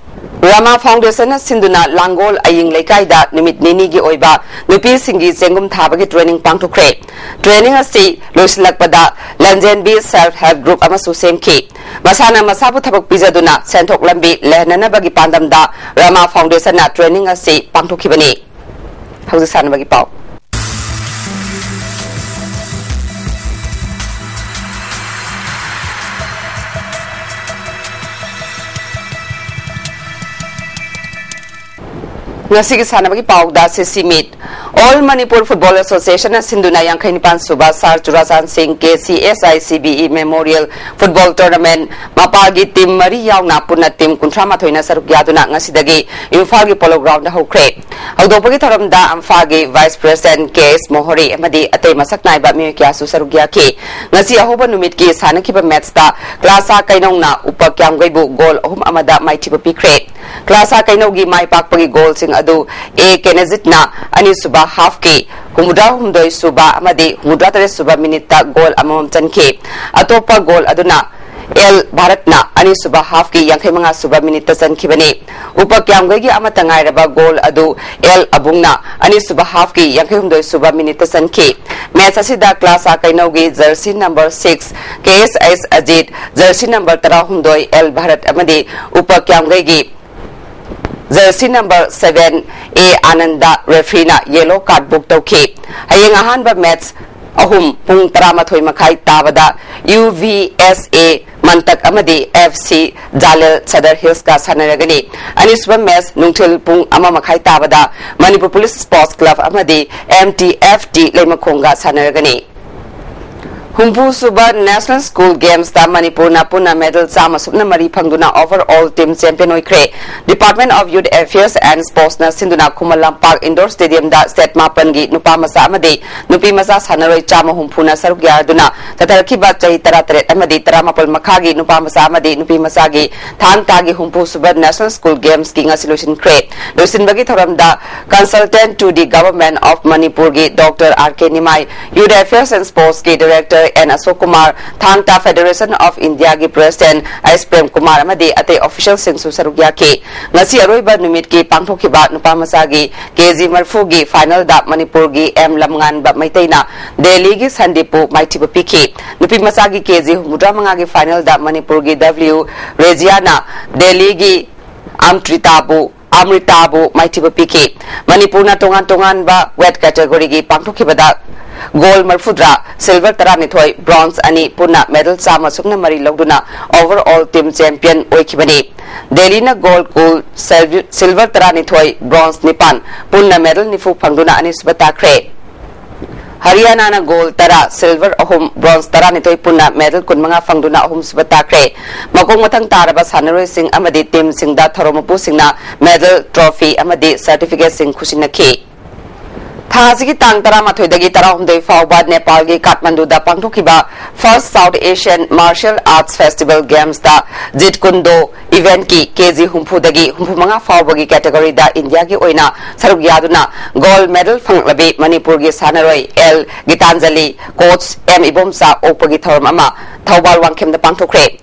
ꯔꯃꯥ Foundationꯅ ꯁꯤꯟꯗꯨꯅ ꯂꯥꯡꯒꯣꯜ ꯑꯌꯤꯡ ꯂꯩꯀꯥꯏꯗ ꯅꯨꯃꯤꯠ ꯅꯤꯅꯤꯒꯤ ꯑꯣꯏꯕ ꯅꯨꯄꯤꯁꯤꯡꯒꯤ ꯆꯦꯡꯒꯨꯝ ꯊꯥꯕꯒꯤ training ꯄꯥꯡꯊꯣꯛꯈ꯭ꯔꯦ꯫ Training ꯑꯁꯤ ꯂꯣꯏꯁꯤꯜꯂꯛꯄꯗ ꯂꯟꯖꯦꯟꯕꯤ self help group ꯑꯃꯁꯨ ꯁꯦꯝꯈꯤ꯫ ꯃꯁꯥꯅ ꯃꯁꯥꯕꯨ ꯊꯕꯛ ꯄꯤꯖꯗꯨꯅ ꯁꯦꯟꯊꯣꯛ ꯂꯝꯕꯤ ꯂꯩꯍꯟꯅꯅꯕꯒꯤ ꯄꯥꯟꯗꯝꯗ ꯔꯃꯥ Foundationꯅ training ꯑꯁꯤ ꯄꯥꯡꯊꯣꯛꯈꯤꯕꯅꯤ꯫ ꯍꯧꯖꯤꯛ ꯁꯥꯟꯅꯕꯒꯤ ꯄꯥꯎ꯫ ꯉꯁꯤꯒꯤ ꯁꯥꯟꯅꯕꯒꯤ ꯄꯥꯎꯗ ꯁꯤꯁꯤ ꯃꯤꯠ꯫ All Manipur Football Associationꯅ ꯁꯤꯟꯗꯨꯅ ꯌꯥꯡꯈꯩ ꯅꯤꯄꯥꯟ ꯁꯨꯕ ꯁꯥꯔ ꯆꯨꯔꯥꯆꯥꯟ ꯁꯤꯡ KCSICBE Memorial Football Tournament ꯃꯄꯥꯒꯤ team ꯃꯔꯤ ꯌꯥꯎꯅ ꯄꯨꯟꯅ team ꯀꯨꯟꯊ꯭ꯔꯥ ꯃꯥꯊꯣꯏꯅ ꯁꯔꯨꯛ ꯌꯥꯗꯨꯅ ꯉꯁꯤꯗꯒꯤ ꯏꯝꯐꯥꯜꯒꯤ Polo Groundꯗ ꯍꯧꯈ꯭ꯔꯦ꯫ ꯍꯧꯗꯣꯛꯄꯒꯤ ꯊꯧꯔꯝꯗ ꯏꯝꯐꯥꯜꯒꯤ Vice President K S ꯃꯣꯍꯣꯔꯤ ꯑꯃꯗꯤ ꯑꯇꯩ ꯃꯁꯛ ꯅꯥꯏꯕ ꯃꯤꯑꯣꯏ ꯀꯌꯥꯁꯨ ꯁꯔꯨꯛ ꯌꯥꯈꯤ꯫ ꯉꯁꯤ ꯑꯍꯧꯕ ꯅꯨꯃꯤꯠꯀꯤ ꯁꯥꯟꯅꯈꯤꯕ matchꯇ ꯀ꯭ꯂꯥꯁꯥ ꯀꯩꯅꯧꯅ ꯎꯄ ꯀ꯭ꯌꯥꯝꯒꯩꯕꯨ goal ꯑꯍꯨꯝ ꯑꯃꯗ ꯃꯥꯏꯊꯤꯕ ꯄꯤꯈ꯭ꯔꯦ꯫ ꯀ꯭ꯂꯥꯁꯥ ꯀꯩꯅꯧꯒꯤ ꯃꯥꯏ ꯄꯥꯛꯄꯒꯤ goalꯁꯤꯡ ꯑꯗꯨ A ꯀꯦꯅꯦꯖꯤꯠꯅ ꯑꯅꯤꯁꯨꯕ halfꯀꯤ ꯍꯨꯝꯐꯨꯇꯔꯥ ꯍꯨꯝꯗꯣꯏ ꯁꯨꯕ ꯑꯃꯗꯤ ꯍꯨꯝꯐꯨꯇꯔꯥ ꯇꯔꯦꯠ ꯁꯨꯕ minuteꯇ goal ꯑꯃꯃꯝ ꯆꯟꯈꯤ꯫ ꯑꯇꯣꯞꯄ goal ꯑꯗꯨꯅ L ꯚꯥꯔꯠꯅ ꯑꯅꯤꯁꯨꯕ halfꯀꯤ ꯌꯥꯡꯈꯩ ꯃꯉꯥ ꯁꯨꯕ minuteꯇ ꯆꯟꯈꯤꯕꯅꯤ꯫ ꯎꯄ ꯀ꯭ꯌꯥꯝꯒꯩꯒꯤ ꯑꯃꯠꯇ ꯉꯥꯏꯔꯕ goal ꯑꯗꯨ L ꯑꯕꯨꯡꯅ ꯑꯅꯤꯁꯨꯕ halfꯀꯤ ꯌꯥꯡꯈꯩ ꯍꯨꯝꯗꯣꯏ ꯁꯨꯕ minuteꯇ ꯆꯟꯈꯤ꯫ Match ꯑꯁꯤꯗ ꯀ꯭ꯂꯥꯁꯥ ꯀꯩꯅꯧꯒꯤ jersey number six K S S Ajit, jersey number ꯇꯔꯥ ꯍꯨꯝꯗꯣꯏ L ꯚꯥꯔꯠ ꯑꯃꯗꯤ ꯎꯄ ꯀ꯭ꯌꯥꯝꯒꯩꯒꯤ jersey number seven A Anand refereeꯅ yellow card book ꯇꯧꯈꯤ꯫ ꯍꯌꯦꯡ ꯑꯍꯥꯟꯕ match ꯑꯍꯨꯝ ꯄꯨꯡ ꯇꯔꯥꯃꯥꯊꯣꯏ ꯃꯈꯥꯏ ꯇꯥꯕꯗ UVSA ꯃꯟꯇꯛ ꯑꯃꯗꯤ FC ꯖꯥꯂꯦꯜ ꯁꯗꯔ ꯍꯤꯜꯁꯀ ꯁꯥꯟꯅꯔꯒꯅꯤ꯫ ꯑꯅꯤꯁꯨꯕ match ꯅꯨꯡꯊꯤꯜ ꯄꯨꯡ ꯑꯃ ꯃꯈꯥꯏ ꯇꯥꯕꯗ ꯃꯅꯤꯄꯨꯔ Police Sports Club ꯑꯃꯗꯤ MTFT ꯂꯩꯃꯈꯣꯡꯒ ꯁꯥꯟꯅꯔꯒꯅꯤ꯫ ꯍꯨꯝꯐꯨ ꯁꯨꯕ National School Games ꯇ ꯃꯅꯤꯄꯨꯔꯅ ꯄꯨꯟꯅ medal ꯆꯥꯝꯃ ꯁꯨꯞꯅ ꯃꯔꯤ ꯐꯪꯗꯨꯅ overall team champion ꯑꯣꯏꯈ꯭ꯔꯦ꯫ Department of Youth Affairs and Sports ꯅ ꯁꯤꯟꯗꯨꯅ ꯈꯨꯃꯟ ꯂꯝꯄꯥꯛ indoor stadium ꯗ state ꯃꯥꯄꯟꯒꯤ ꯅꯨꯄꯥ ꯃꯆꯥ ꯑꯃꯗꯤ ꯅꯨꯄꯤ ꯃꯆꯥ ꯁꯥꯟꯅꯔꯣꯏ ꯆꯥꯝꯃ ꯍꯨꯝꯐꯨꯅ ꯁꯔꯨꯛ ꯌꯥꯗꯨꯅ ꯆꯠꯊꯔꯛꯈꯤꯕ ꯆꯍꯤ ꯇꯔꯥꯇꯔꯦꯠ ꯑꯃꯗꯤ ꯇꯔꯥꯃꯥꯄꯜ ꯃꯈꯥꯒꯤ ꯅꯨꯄꯥ ꯃꯆꯥ ꯑꯃꯗꯤ ꯅꯨꯄꯤ ꯃꯆꯥꯒꯤ ꯊꯥꯡ ꯇꯥꯒꯤ ꯍꯨꯝꯐꯨ ꯁꯨꯕ National School Games ꯀꯤ ꯉꯁꯤ ꯂꯣꯏꯁꯤꯟꯈ꯭ꯔꯦ꯫ ꯂꯣꯏꯁꯤꯟꯕꯒꯤ ꯊꯧꯔꯝꯗ Consultant to the Government of Manipur ꯒꯤ Doctor R K Nimai, Youth Affairs and Sports ꯀꯤ Director N Ashok Kumar, ꯊꯥꯡ ꯇꯥ Federation of India ꯒꯤ President S Prem Kumar ꯑꯃꯗꯤ ꯑꯇꯩ official ꯁꯤꯡꯁꯨ ꯁꯔꯨꯛ ꯌꯥꯈꯤ꯫ ꯉꯁꯤ ꯑꯔꯣꯏꯕ ꯅꯨꯃꯤꯠꯀꯤ ꯄꯥꯡꯊꯣꯛꯈꯤꯕ ꯅꯨꯄꯥ ꯃꯆꯥꯒꯤ ꯀꯦ ꯖꯤ ꯃꯔꯤꯐꯨꯒꯤ final ꯗ ꯃꯅꯤꯄꯨꯔꯒꯤ M ꯂꯝꯉꯥꯟꯕ ꯃꯩꯇꯩꯅ ꯗꯦꯜꯂꯤꯒꯤ ꯁꯟꯗꯤꯞꯄꯨ ꯃꯥꯏꯊꯤꯕ ꯄꯤꯈꯤ꯫ ꯅꯨꯄꯤ ꯃꯆꯥꯒꯤ ꯀꯦ ꯖꯤ ꯍꯨꯝꯐꯨꯇꯔꯥ ꯃꯉꯥꯒꯤ final ꯗ ꯃꯅꯤꯄꯨꯔꯒꯤ W ꯔꯦꯖꯤꯌꯥꯅ ꯗꯦꯜꯂꯤꯒꯤ ꯑꯝꯇ꯭ꯔꯤꯇꯥꯕꯨ ꯑꯃ꯭ꯔꯤꯇꯥꯕꯨ ꯃꯥꯏꯊꯤꯕ ꯄꯤꯈꯤ꯫ ꯃꯅꯤꯄꯨꯔꯅ ꯇꯣꯉꯥꯟ ꯇꯣꯉꯥꯟꯕ weight category ꯒꯤ ꯄꯥꯡꯊꯣꯛꯈꯤꯕꯗ gold ꯃꯔꯤꯐꯨꯇꯔꯥ, silver ꯇꯔꯥꯅꯤꯊꯣꯏ, bronze ꯑꯅꯤ, ꯄꯨꯟꯅ medal ꯆꯥꯝꯃ ꯁꯨꯞꯅ ꯃꯔꯤ ꯂꯧꯗꯨꯅ overall team champion ꯑꯣꯏꯈꯤꯕꯅꯤ꯫ ꯗꯦꯜꯂꯤꯅ gold ꯀꯨꯟ, silver ꯇꯔꯥꯅꯤꯊꯣꯏ, bronze ꯅꯤꯄꯥꯟ, ꯄꯨꯟꯅ medal ꯅꯤꯐꯨ ꯐꯪꯗꯨꯅ ꯑꯅꯤꯁꯨꯕ ꯇꯥꯈ꯭ꯔꯦ꯫ ꯍꯔꯤꯌꯥꯅꯥꯅ gold ꯇꯔꯥ, silver ꯑꯍꯨꯝ, bronze ꯇꯔꯥꯅꯤꯊꯣꯏ, ꯄꯨꯟꯅ medal ꯀꯨꯟꯃꯉꯥ ꯐꯪꯗꯨꯅ ꯑꯍꯨꯝꯁꯨꯕ ꯇꯥꯈ꯭ꯔꯦ꯫ ꯃꯈꯣꯡ ꯃꯊꯪ ꯇꯥꯔꯕ ꯁꯥꯟꯅꯔꯣꯏꯁꯤꯡ ꯑꯃꯗꯤ team ꯁꯤꯡꯗ ꯊꯧꯔꯝ ꯃꯄꯨꯁꯤꯡꯅ medal, trophy ꯑꯃꯗꯤ certificate ꯁꯤꯡ ꯈꯨꯠꯁꯤꯟꯅꯈꯤ꯫ ꯊꯥ ꯑꯁꯤꯒꯤ ꯇꯥꯡ ꯇꯔꯥꯃꯥꯊꯣꯏꯗꯒꯤ ꯇꯔꯥꯍꯨꯝꯗꯣꯏ ꯐꯥꯎꯕ ꯅꯦꯄꯥꯜꯒꯤ ꯀꯥꯊꯃꯟꯗꯨꯗ ꯄꯥꯡꯊꯣꯛꯈꯤꯕ First South Asian Martial Arts Festival Games ꯇ Jeet Kune Do event ꯀꯤ ꯀꯦ ꯖꯤ ꯍꯨꯝꯐꯨꯗꯒꯤ ꯍꯨꯝꯐꯨꯃꯉꯥ ꯐꯥꯎꯕꯒꯤ category ꯗ ꯏꯟꯗꯤꯌꯥꯒꯤ ꯑꯣꯏꯅ ꯁꯔꯨꯛ ꯌꯥꯗꯨꯅ gold medal ꯐꯪꯂꯛꯂꯕꯤ ꯃꯅꯤꯄꯨꯔꯒꯤ ꯁꯥꯟꯅꯔꯣꯏ L Gitanjali, coach M Ibomcha ꯑꯣꯛꯄꯒꯤ ꯊꯧꯔꯝ ꯑꯃ ꯊꯧꯕꯥꯜ ꯋꯥꯡꯈꯦꯝꯗ ꯄꯥꯡꯊꯣꯛꯈ꯭ꯔꯦ꯫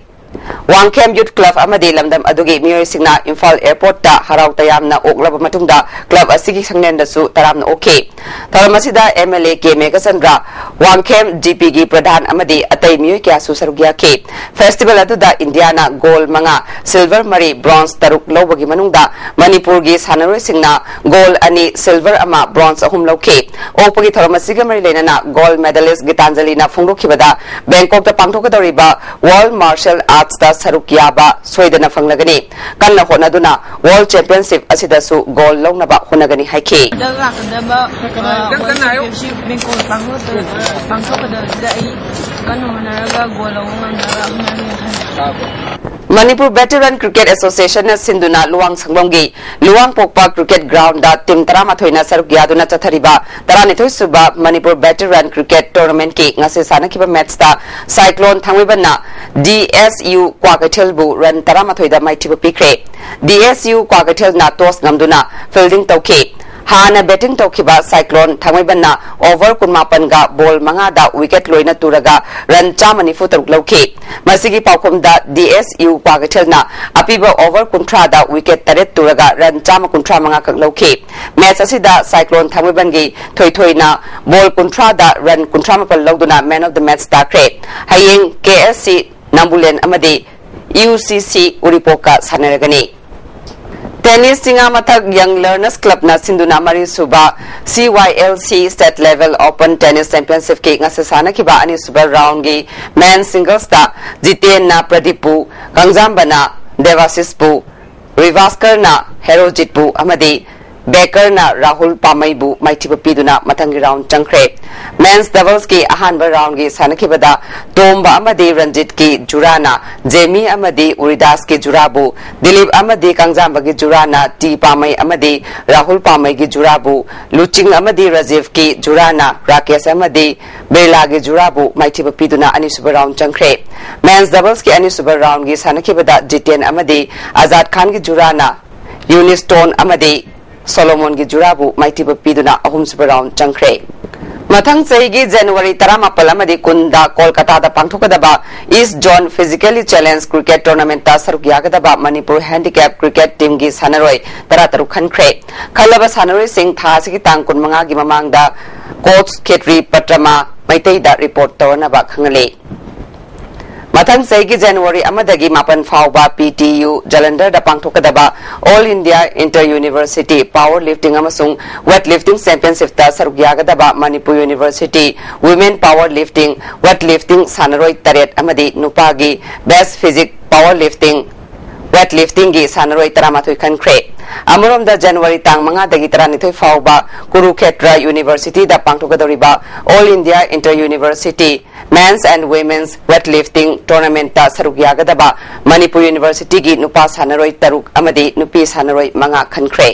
ꯋꯥꯡꯈꯦꯝ Youth Club ꯑꯃꯗꯤ ꯂꯝꯗꯝ ꯑꯗꯨꯒꯤ ꯃꯤꯑꯣꯏꯁꯤꯡꯅ ꯏꯝꯐꯥꯜ airport ꯇ ꯍꯔꯥꯎ ꯇꯌꯥꯝꯅ ꯑꯣꯛꯂꯕ ꯃꯇꯨꯡꯗ club ꯑꯁꯤꯒꯤ ꯁꯪꯂꯦꯟꯗꯁꯨ ꯇꯔꯥꯝꯅ ꯑꯣꯛꯈꯤ꯫ ꯊꯧꯔꯝ ꯑꯁꯤꯗ M L A K Meghachandra, Wangkhem G P ꯒꯤ ꯄ꯭ꯔꯙꯥꯟ ꯑꯃꯗꯤ ꯑꯇꯩ ꯃꯤꯑꯣꯏ ꯀꯌꯥꯁꯨ ꯁꯔꯨꯛ ꯌꯥꯈꯤ꯫ Festival ꯑꯗꯨꯗ ꯏꯟꯗꯤꯌꯥꯅ gold ꯃꯉꯥ, silver ꯃꯔꯤ, bronze ꯇꯔꯨꯛ ꯂꯧꯕꯒꯤ ꯃꯅꯨꯡꯗ ꯃꯅꯤꯄꯨꯔꯒꯤ ꯁꯥꯟꯅꯔꯣꯏꯁꯤꯡꯅ gold ꯑꯅꯤ, silver ꯑꯃ, bronze ꯑꯍꯨꯝ ꯂꯧꯈꯤ꯫ ꯑꯣꯛꯄꯒꯤ ꯊꯧꯔꯝ ꯑꯁꯤꯒ ꯃꯔꯤ ꯂꯩꯅꯅ gold medalist ꯒꯤꯇꯥꯟꯖꯂꯤꯅ ꯐꯣꯡꯗꯣꯛꯈꯤꯕꯗ, ꯕꯦꯡꯀꯣꯛꯇ ꯄꯥꯡꯊꯣꯛꯀꯗꯧꯔꯤꯕ World Martial Arts ꯇ ꯁꯔꯨꯛ ꯌꯥꯕ ꯁꯣꯏꯗꯅ ꯐꯪꯂꯒꯅꯤ꯫ ꯀꯟꯅ ꯍꯣꯠꯅꯗꯨꯅ World Championship ꯑꯁꯤꯗꯁꯨ gold ꯂꯧꯅꯕ ꯍꯣꯠꯅꯒꯅꯤ ꯍꯥꯏꯈꯤ꯫ ꯍꯟꯗꯛ ꯂꯥꯛꯀꯗꯕ, ꯑ, World Championship ꯕꯦꯡꯀꯣꯛꯇ ꯄꯥꯡꯊꯣꯛ-, ꯑ, ꯄꯥꯡꯊꯣꯛꯀꯗꯕꯁꯤꯗ ꯑꯩ ꯀꯟꯅ ꯍꯣꯠꯅꯔꯒ gold ꯂꯧꯕ ꯉꯝꯅꯕ ꯍꯣꯠꯅꯒꯅꯤ ꯈꯜꯂꯤ꯫ Manipur Veteran Cricket Association ꯅ ꯁꯤꯟꯗꯨꯅ ꯂꯨꯋꯥꯡ ꯁꯪꯕꯝꯒꯤ ꯂꯨꯋꯥꯡꯄꯣꯛꯄ cricket ground ꯗ team ꯇꯔꯥꯃꯥꯊꯣꯏꯅ ꯁꯔꯨꯛ ꯌꯥꯗꯨꯅ ꯆꯠꯊꯔꯤꯕ ꯇꯔꯥꯅꯤꯊꯣꯏ ꯁꯨꯕ Manipur Veteran Cricket Tournament ꯀꯤ ꯉꯁꯤ ꯁꯥꯟꯅꯈꯤꯕ match ꯇ Cyclone ꯊꯥꯡꯃꯩꯕꯟꯅ D S U ꯀ꯭ꯋꯥꯀꯩꯊꯦꯜꯕꯨ run ꯇꯔꯥꯃꯥꯊꯣꯏꯗ ꯃꯥꯏꯊꯤꯕ ꯄꯤꯈ꯭ꯔꯦ꯫ D S U ꯀ꯭ꯋꯥꯀꯩꯊꯦꯜꯅ toss ꯉꯝꯗꯨꯅ fielding ꯇꯧꯈꯤ꯫ ꯍꯥꯟꯅ batting ꯇꯧꯈꯤꯕ Cyclone ꯊꯥꯡꯃꯩꯕꯟꯅ over ꯀꯨꯟꯃꯥꯄꯟꯒ ball ꯃꯉꯥꯗ wicket ꯂꯣꯏꯅ ꯇꯨꯔꯒ run ꯆꯥꯝꯃ ꯅꯤꯐꯨ ꯇꯔꯨꯛ ꯂꯧꯈꯤ꯫ ꯃꯁꯤꯒꯤ ꯄꯥꯎꯈꯨꯝꯗ D S U ꯀ꯭ꯋꯥꯀꯩꯊꯦꯜꯅ ꯑꯄꯤꯕ over ꯀꯨꯟꯊ꯭ꯔꯥꯗ wicket ꯇꯔꯦꯠ ꯇꯨꯔꯒ run ꯆꯥꯝꯃ ꯀꯨꯟꯊ꯭ꯔꯥ ꯃꯉꯥ ꯈꯛ ꯂꯧꯈꯤ꯫ Match ꯑꯁꯤꯗ Cyclone ꯊꯥꯡꯃꯩꯕꯟꯒꯤ ꯊꯣꯏꯊꯣꯏꯅ ball ꯀꯨꯟꯊ꯭ꯔꯥꯗ run ꯀꯨꯟꯊ꯭ꯔꯥ ꯃꯥꯄꯜ ꯂꯧꯗꯨꯅ man of the match ꯇꯥꯈ꯭ꯔꯦ꯫ ꯍꯌꯦꯡ K S C ꯅꯥꯝꯕꯨꯂꯦꯟ ꯑꯃꯗꯤ U C C ꯎꯔꯤꯄꯣꯛꯀ ꯁꯥꯟꯅꯔꯒꯅꯤ꯫ Tennis ꯆꯤꯉꯥ ꯃꯊꯛ Young Learners Club ꯅ ꯁꯤꯟꯗꯨꯅ ꯃꯔꯤꯁꯨꯕ C Y L C State Level Open Tennis Championship ꯀꯤ ꯉꯁꯤ ꯁꯥꯟꯅꯈꯤꯕ ꯑꯅꯤꯁꯨꯕ round ꯒꯤ men singles ꯇ ꯖꯤꯇꯦꯟꯅ ꯄ꯭ꯔꯗꯤꯞꯄꯨ, ꯀꯪꯖꯥꯝꯕꯅ ꯗꯦꯕꯥꯁꯤꯁꯄꯨ, ꯔꯤꯚꯥꯁꯀꯔꯅ ꯍꯦꯔꯣꯖꯤꯠꯄꯨ ꯑꯃꯗꯤ ꯕꯦꯀꯔꯅ ꯔꯥꯍꯨꯜ ꯄꯥꯃꯩꯕꯨ ꯃꯥꯏꯊꯤꯕ ꯄꯤꯗꯨꯅ ꯃꯊꯪꯒꯤ round ꯆꯪꯈ꯭ꯔꯦ꯫ Men's doubles ꯀꯤ ꯑꯍꯥꯟꯕ round ꯒꯤ ꯁꯥꯟꯅꯈꯤꯕꯗ ꯇꯣꯝꯕ ꯑꯃꯗꯤ ꯔꯟꯖꯤꯠꯀꯤ ꯖꯨꯔꯥꯅ ꯖꯦꯃꯤ ꯑꯃꯗꯤ ꯎꯔꯤꯗꯥꯁꯀꯤ ꯖꯨꯔꯥꯕꯨ, ꯗꯤꯂꯤꯞ ꯑꯃꯗꯤ ꯀꯪꯖꯥꯝꯕꯒꯤ ꯖꯨꯔꯥꯅ ꯇꯤ ꯄꯥꯃꯩ ꯑꯃꯗꯤ ꯔꯥꯍꯨꯜ ꯄꯥꯃꯩꯒꯤ ꯖꯨꯔꯥꯕꯨ, ꯂꯨꯆꯤꯡ ꯑꯃꯗꯤ ꯔꯥꯖꯤꯚꯀꯤ ꯖꯨꯔꯥꯅ ꯔꯥꯀꯦꯁ ꯑꯃꯗꯤ ꯕꯤꯔꯂꯥꯒꯤ ꯖꯨꯔꯥꯕꯨ ꯃꯥꯏꯊꯤꯕ ꯄꯤꯗꯨꯅ ꯑꯅꯤꯁꯨꯕ round ꯆꯪꯈ꯭ꯔꯦ꯫ Men's doubles ꯀꯤ ꯑꯅꯤꯁꯨꯕ round ꯒꯤ ꯁꯥꯟꯅꯈꯤꯕꯗ ꯖꯤꯇꯦꯟ ꯑꯃꯗꯤ ꯑꯖꯥꯗ ꯈꯥꯟꯒꯤ ꯖꯨꯔꯥꯅ ꯌꯨꯅꯤꯁꯇꯣꯟ ꯑꯃꯗꯤ ꯁꯣꯂꯣꯃꯣꯟꯒꯤ ꯖꯨꯔꯥꯕꯨ ꯃꯥꯏꯊꯤꯕ ꯄꯤꯗꯨꯅ ꯑꯍꯨꯝꯁꯨꯕ round ꯆꯪꯈ꯭ꯔꯦ꯫ ꯃꯊꯪ ꯆꯍꯤꯒꯤ January ꯇꯔꯥꯃꯥꯄꯜ ꯑꯃꯗꯤ ꯀꯨꯟꯗ ꯀꯣꯜꯀꯇꯥꯗ ꯄꯥꯡꯊꯣꯛꯀꯗꯕ East Zone Physically Challenge Cricket Tournament ꯇ ꯁꯔꯨꯛ ꯌꯥꯒꯗꯕ ꯃꯅꯤꯄꯨꯔ handicap cricket team ꯒꯤ ꯁꯥꯟꯅꯔꯣꯏ ꯇꯔꯥꯇꯔꯨꯛ ꯈꯟꯈ꯭ꯔꯦ꯫ ꯈꯜꯂꯕ ꯁꯥꯟꯅꯔꯣꯏꯁꯤꯡ ꯊꯥ ꯑꯁꯤꯒꯤ ꯇꯥꯡ ꯀꯨꯟꯃꯉꯥꯒꯤ ꯃꯃꯥꯡꯗ coach ꯈꯦꯇ꯭ꯔꯤ ꯄꯇ꯭ꯔꯃꯥ ꯃꯩꯇꯩꯗ report ꯇꯧꯔꯅꯕ ꯈꯪꯍꯜꯂꯤ꯫ ꯃꯊꯪ ꯆꯍꯤꯒꯤ ꯖꯅꯋꯥꯔꯤ ꯑꯃꯗꯒꯤ ꯃꯥꯄꯟ ꯐꯥꯎꯕ ꯄꯤ ꯇꯤ ꯌꯨ ꯖꯂꯟꯙꯔꯗ ꯄꯥꯡꯊꯣꯛꯀꯗꯕ All India Inter University Power Lifting ꯑꯃꯁꯨꯡ Weight Lifting Championshipꯇ ꯁꯔꯨꯛ ꯌꯥꯒꯗꯕ Manipur university Women Power Lifting Weight Lifting ꯁꯥꯟꯅꯔꯣꯏ ꯇꯔꯦꯠ ꯑꯃꯗꯤ ꯅꯨꯄꯥꯒꯤ Best Physique Power Lifting Weight Liftingꯒꯤ ꯁꯥꯟꯅꯔꯣꯏ ꯇꯔꯥꯃꯥꯊꯣꯏ ꯈꯟꯈ꯭ꯔꯦ꯫ ꯑꯃꯔꯣꯝꯗ ꯖꯅꯋꯥꯔꯤ ꯇꯥꯡ ꯃꯉꯥꯗꯒꯤ ꯇꯔꯥꯅꯤꯊꯣꯏ ꯐꯥꯎꯕ ꯀꯨꯔꯨꯈꯦꯇ꯭ꯔ ꯌꯨꯅꯤꯚꯔꯁꯤꯇꯤꯗ ꯄꯥꯡꯊꯣꯛꯀꯗꯧꯔꯤꯕ All India Inter University Men's and Women's Weightlifting Tournamentꯇ ꯁꯔꯨꯛ ꯌꯥꯒꯗꯕ ꯃꯅꯤꯄꯨꯔ ꯌꯨꯅꯤꯚꯔꯁꯤꯇꯤꯒꯤ ꯅꯨꯄꯥ ꯁꯥꯟꯅꯔꯣꯏ ꯇꯔꯨꯛ ꯑꯃꯗꯤ ꯅꯨꯄꯤ ꯁꯥꯟꯅꯔꯣꯏ ꯃꯉꯥ ꯈꯟꯈ꯭ꯔꯦ꯫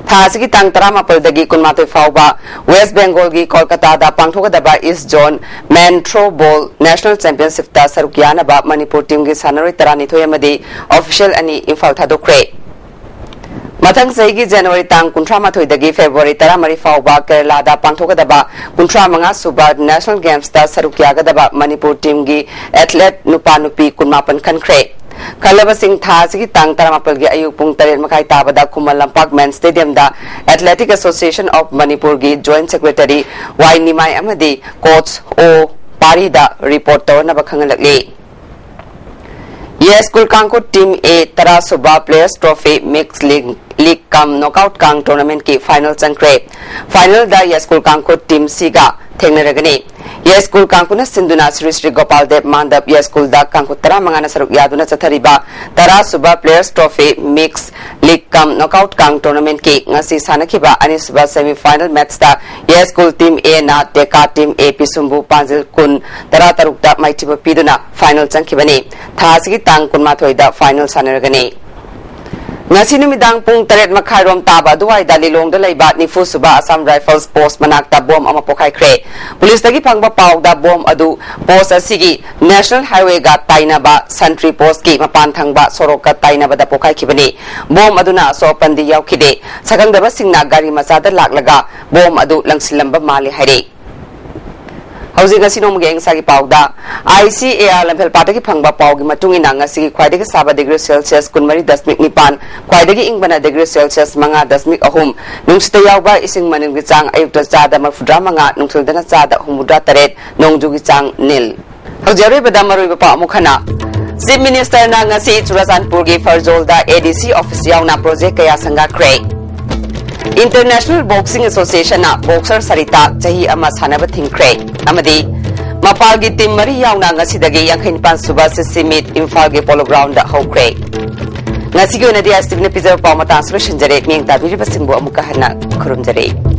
ꯊꯥ ꯑꯁꯤꯒꯤ ꯇꯥꯡ ꯇꯔꯥꯃꯥꯄꯜꯗꯒꯤ ꯀꯨꯟꯃꯥꯊꯣꯏ ꯐꯥꯎꯕ ꯋꯦꯁ ꯕꯦꯡꯒꯣꯜꯒꯤ ꯀꯣꯜꯀꯇꯥꯗ ꯄꯥꯡꯊꯣꯛꯀꯗꯕ East Zone Men Throw Ball National Championshipꯇ ꯁꯔꯨꯛ ꯌꯥꯅꯕ ꯃꯅꯤꯄꯨꯔ ꯇꯤꯝꯒꯤ ꯁꯥꯟꯅꯔꯣꯏ ꯇꯔꯥꯅꯤꯊꯣꯏ ꯑꯃꯗꯤ ꯑꯣꯐꯤꯁꯤꯌꯦꯜ ꯑꯅꯤ ꯏꯝꯐꯥꯜ ꯊꯥꯗꯣꯛꯈ꯭ꯔꯦ꯫ ꯃꯊꯪ ꯆꯍꯤꯒꯤ ꯖꯅꯋꯥꯔꯤ ꯇꯥꯡ ꯀꯨꯟꯊ꯭ꯔꯥ ꯃꯥꯊꯣꯏꯗꯒꯤ ꯐꯦꯕ꯭ꯔꯨꯋꯥꯔꯤ ꯇꯔꯥꯃꯔꯤ ꯐꯥꯎꯕ ꯀꯦꯔꯂꯥꯗ ꯄꯥꯡꯊꯣꯛꯀꯗꯕ ꯀꯨꯟꯊ꯭ꯔꯥ ꯃꯉꯥ ꯁꯨꯕ National Gamesꯇ ꯁꯔꯨꯛ ꯌꯥꯒꯗꯕ ꯃꯅꯤꯄꯨꯔ ꯇꯤꯝꯒꯤ ꯑꯦꯊꯂꯦꯠ ꯅꯨꯄꯥ ꯅꯨꯄꯤ ꯀꯨꯟꯃꯥꯄꯟ ꯈꯟꯈ꯭ꯔꯦ꯫ ꯈꯜꯂꯕꯁꯤꯡ ꯊꯥ ꯑꯁꯤꯒꯤ ꯇꯥꯡ ꯇꯔꯥꯃꯥꯄꯜꯒꯤ ꯑꯌꯨꯛ ꯄꯨꯡ ꯇꯔꯦꯠ ꯃꯈꯥꯏ ꯇꯥꯕꯗ ꯈꯨꯃꯟ ꯂꯝꯄꯥꯛ ꯃꯦꯟ ꯁ꯭ꯇꯦꯗꯤꯌꯝꯗ Athletic Association of ꯃꯅꯤꯄꯨꯔꯒꯤ ꯖꯣꯏꯟꯠ ꯁꯦꯀ꯭ꯔꯦꯇꯔꯤ ꯋꯥꯏ ꯅꯤꯃꯥꯏ ꯑꯃꯗꯤ ꯀꯣꯆ ꯑꯣ ꯄꯥꯔꯤꯗ ꯔꯤꯄꯣꯔꯠ ꯇꯧꯔꯅꯕ ꯈꯪꯍꯜꯂꯛꯂꯤ꯫ ꯌꯥꯏꯁ꯭ꯀꯨꯜ ꯀꯥꯡꯈꯨꯠ ꯇꯤꯝ ꯑꯦ ꯇꯔꯥ ꯁꯨꯕ players trophy mix league league cum knockout ꯀꯥꯡ ꯇꯣꯔꯅꯥꯃꯦꯟꯠꯀꯤ ꯐꯥꯏꯅꯦꯜ ꯆꯪꯈ꯭ꯔꯦ꯫ ꯐꯥꯏꯅꯦꯜꯗ ꯌꯥꯏꯁ꯭ꯀꯨꯜ ꯀꯥꯡꯈꯨꯠ ꯇꯤꯝ ꯁꯤꯒ ꯊꯦꯡꯅꯔꯒꯅꯤ꯫ ꯌꯥꯏꯁ꯭ꯀꯨꯜ ꯀꯥꯡꯈꯨꯠꯅ ꯁꯤꯟꯗꯨꯅ ꯁ꯭ꯔꯤ ꯁ꯭ꯔꯤ ꯒꯣꯄꯥꯜ ꯗꯦꯕ ꯃꯥꯟꯗꯕ ꯌꯥꯏꯁ꯭ꯀꯨꯜꯗ ꯀꯥꯡꯈꯨꯠ ꯇꯔꯥꯃꯉꯥꯅ ꯁꯔꯨꯛ ꯌꯥꯗꯨꯅ ꯆꯠꯊꯔꯤꯕ ꯇꯔꯥ ꯁꯨꯕ players trophy mix league cum knockout ꯀꯥꯡ ꯇꯣꯔꯅꯥꯃꯦꯟꯠꯀꯤ ꯉꯁꯤ ꯁꯥꯟꯅꯈꯤꯕ ꯑꯅꯤꯁꯨꯕ ꯁꯦꯃꯤ ꯐꯥꯏꯅꯦꯜ ꯃꯦꯠꯆꯇ ꯌꯥꯏꯁ꯭ꯀꯨꯜ ꯇꯤꯝ ꯑꯦꯅ ꯇꯦꯀꯥ ꯇꯤꯝ ꯑꯦ ꯄꯤꯁꯨꯝꯕꯨ ꯄꯥꯟꯖꯤꯜ ꯀꯨꯟ, ꯇꯔꯥ ꯇꯔꯨꯛꯇ ꯃꯥꯏꯊꯤꯕ ꯄꯤꯗꯨꯅ ꯐꯥꯏꯅꯦꯜ ꯆꯪꯈꯤꯕꯅꯤ꯫ ꯊꯥ ꯑꯁꯤꯒꯤ ꯇꯥꯡ ꯀꯨꯟꯃꯥꯊꯣꯏꯗ ꯐꯥꯏꯅꯦꯜ ꯁꯥꯟꯅꯔꯒꯅꯤ꯫ ꯉꯁꯤ ꯅꯨꯃꯤꯗꯥꯡ ꯄꯨꯡ ꯇꯔꯦꯠ ꯃꯈꯥꯏꯔꯣꯝ ꯇꯥꯕ ꯑꯗꯨꯋꯥꯏꯗ ꯂꯤꯂꯣꯡꯗ ꯂꯩꯕ ꯅꯤꯐꯨ ꯁꯨꯕ ꯑꯁꯥꯝ ꯔꯥꯏꯐꯜꯁ ꯄꯣꯁ꯭ꯠ ꯃꯅꯥꯛꯇ ꯕꯣꯝ ꯑꯃ ꯄꯣꯈꯥꯏꯈ꯭ꯔꯦ꯫ ꯄꯨꯂꯤꯁꯇꯒꯤ ꯐꯪꯕ ꯄꯥꯎꯗ ꯕꯣꯝ ꯑꯗꯨ ꯄꯣꯁ꯭ꯠ ꯑꯁꯤꯒꯤ ꯅꯦꯁꯅꯦꯜ ꯍꯥꯏꯋꯦꯒ ꯇꯥꯏꯅꯕ ꯁꯟꯇ꯭ꯔꯤ ꯄꯣꯁ꯭ꯠꯀꯤ ꯃꯄꯥꯟ ꯊꯪꯕ ꯁꯣꯔꯣꯛꯀ ꯇꯥꯏꯅꯕꯗ ꯄꯣꯈꯥꯏꯈꯤꯕꯅꯤ꯫ ꯕꯣꯝ ꯑꯗꯨꯅ ꯑꯁꯣꯛ ꯑꯄꯟꯗꯤ ꯌꯥꯎꯈꯤꯗꯦ꯫ ꯁꯛꯈꯪꯗꯕꯁꯤꯡꯅ ꯒꯥꯔꯤ ꯃꯆꯥꯗ ꯂꯥꯛꯂꯒ ꯕꯣꯝ ꯑꯗꯨ ꯂꯪꯁꯤꯜꯂꯝꯕ ꯃꯥꯜꯂꯤ ꯍꯥꯏꯔꯤ꯫ ꯍꯧꯖꯤꯛ ꯉꯁꯤ ꯅꯣꯡꯃꯒꯤ ꯑꯏꯪ ꯑꯁꯥꯒꯤ ꯄꯥꯎꯗ, ꯑꯥꯏ ꯁꯤ ꯑꯦ ꯑꯥꯔ ꯂꯝꯐꯦꯜꯄꯥꯠꯇꯒꯤ ꯐꯪꯕ ꯄꯥꯎꯒꯤ ꯃꯇꯨꯡ ꯏꯟꯅ ꯉꯁꯤꯒꯤ ꯈ꯭ꯋꯥꯏꯗꯒꯤ ꯁꯥꯕ ꯗꯤꯒ꯭ꯔꯤ ꯁꯦꯜꯁꯤꯌꯁ ꯀꯨꯟꯃꯔꯤ ꯗꯁꯃꯤꯛ ꯅꯤꯄꯥꯟ, ꯈ꯭ꯋꯥꯏꯗꯒꯤ ꯏꯪꯕꯅ ꯗꯤꯒ꯭ꯔꯤ ꯁꯦꯜꯁꯤꯌꯁ ꯃꯉꯥ ꯗꯁꯃꯤꯛ ꯑꯍꯨꯝ, ꯅꯨꯡꯁꯤꯠꯇ ꯌꯥꯎꯕ ꯏꯁꯤꯡ ꯃꯅꯤꯜꯒꯤ ꯆꯥꯡ ꯑꯌꯨꯛꯇ ꯆꯥꯗ ꯃꯔꯤꯐꯨꯇꯔꯥ ꯃꯉꯥ, ꯅꯨꯡꯊꯤꯜꯗꯅ ꯆꯥꯗ ꯍꯨꯝꯐꯨꯇꯔꯥ ꯇꯔꯦꯠ, ꯅꯣꯡꯖꯨꯒꯤ ꯆꯥꯡ ꯅꯤꯜ꯫ ꯍꯧꯖꯤꯛ ꯑꯔꯣꯏꯕꯗ ꯃꯔꯨꯑꯣꯏꯕ ꯄꯥꯎ ꯑꯃꯨꯛ ꯍꯟꯅ꯫ ꯆꯤꯐ ꯃꯤꯅꯤꯁꯇꯔꯅ ꯉꯁꯤ ꯆꯨꯔꯥꯆꯥꯟꯄꯨꯔꯒꯤ ꯐꯔꯖꯣꯜꯗ ꯑꯦ ꯗꯤ ꯁꯤ ꯑꯣꯐꯤꯁ ꯌꯥꯎꯅ ꯄ꯭ꯔꯣꯖꯦꯛ ꯀꯌꯥ ꯁꯪꯒꯥꯈ꯭ꯔꯦ꯫ ꯏꯟꯇꯔꯅꯦꯁꯅꯦꯜ ꯕꯣꯛꯁꯤꯡ ꯑꯦꯁꯣꯁꯤꯌꯦꯁꯟꯅ ꯕꯣꯛꯁꯔ ꯁꯔꯤꯇꯥ ꯆꯍꯤ ꯑꯃ ꯁꯥꯟꯅꯕ ꯊꯤꯡꯈ꯭ꯔꯦ꯫ ꯑꯃꯗꯤ ꯃꯄꯥꯜꯒꯤ ꯇꯤꯝ ꯃꯔꯤ ꯌꯥꯎꯅ ꯉꯁꯤꯗꯒꯤ ꯌꯥꯡꯈꯩ ꯅꯤꯄꯥꯟ ꯁꯨꯕ ꯁꯤꯁꯤ ꯃꯤꯠ ꯏꯝꯐꯥꯜꯒꯤ ꯄꯣꯂꯣ ꯒ꯭ꯔꯥꯎꯟꯗ ꯍꯧꯈ꯭ꯔꯦ꯫ ꯉꯁꯤꯒꯤ ꯑꯣꯏꯅꯗꯤ ꯑꯦꯁ ꯇꯤ ꯚꯤꯅ ꯄꯤꯖꯕ ꯄꯥꯎ ꯃꯇꯥꯡꯁꯨ ꯂꯣꯏꯁꯤꯟꯖꯔꯦ꯫ ꯃꯤꯠꯌꯦꯡ ꯇꯥꯕꯤꯔꯤꯕꯁꯤꯡꯕꯨ ꯑꯃꯨꯛꯀ ꯍꯟꯅ ꯈꯨꯔꯨꯝꯖꯔꯤ꯫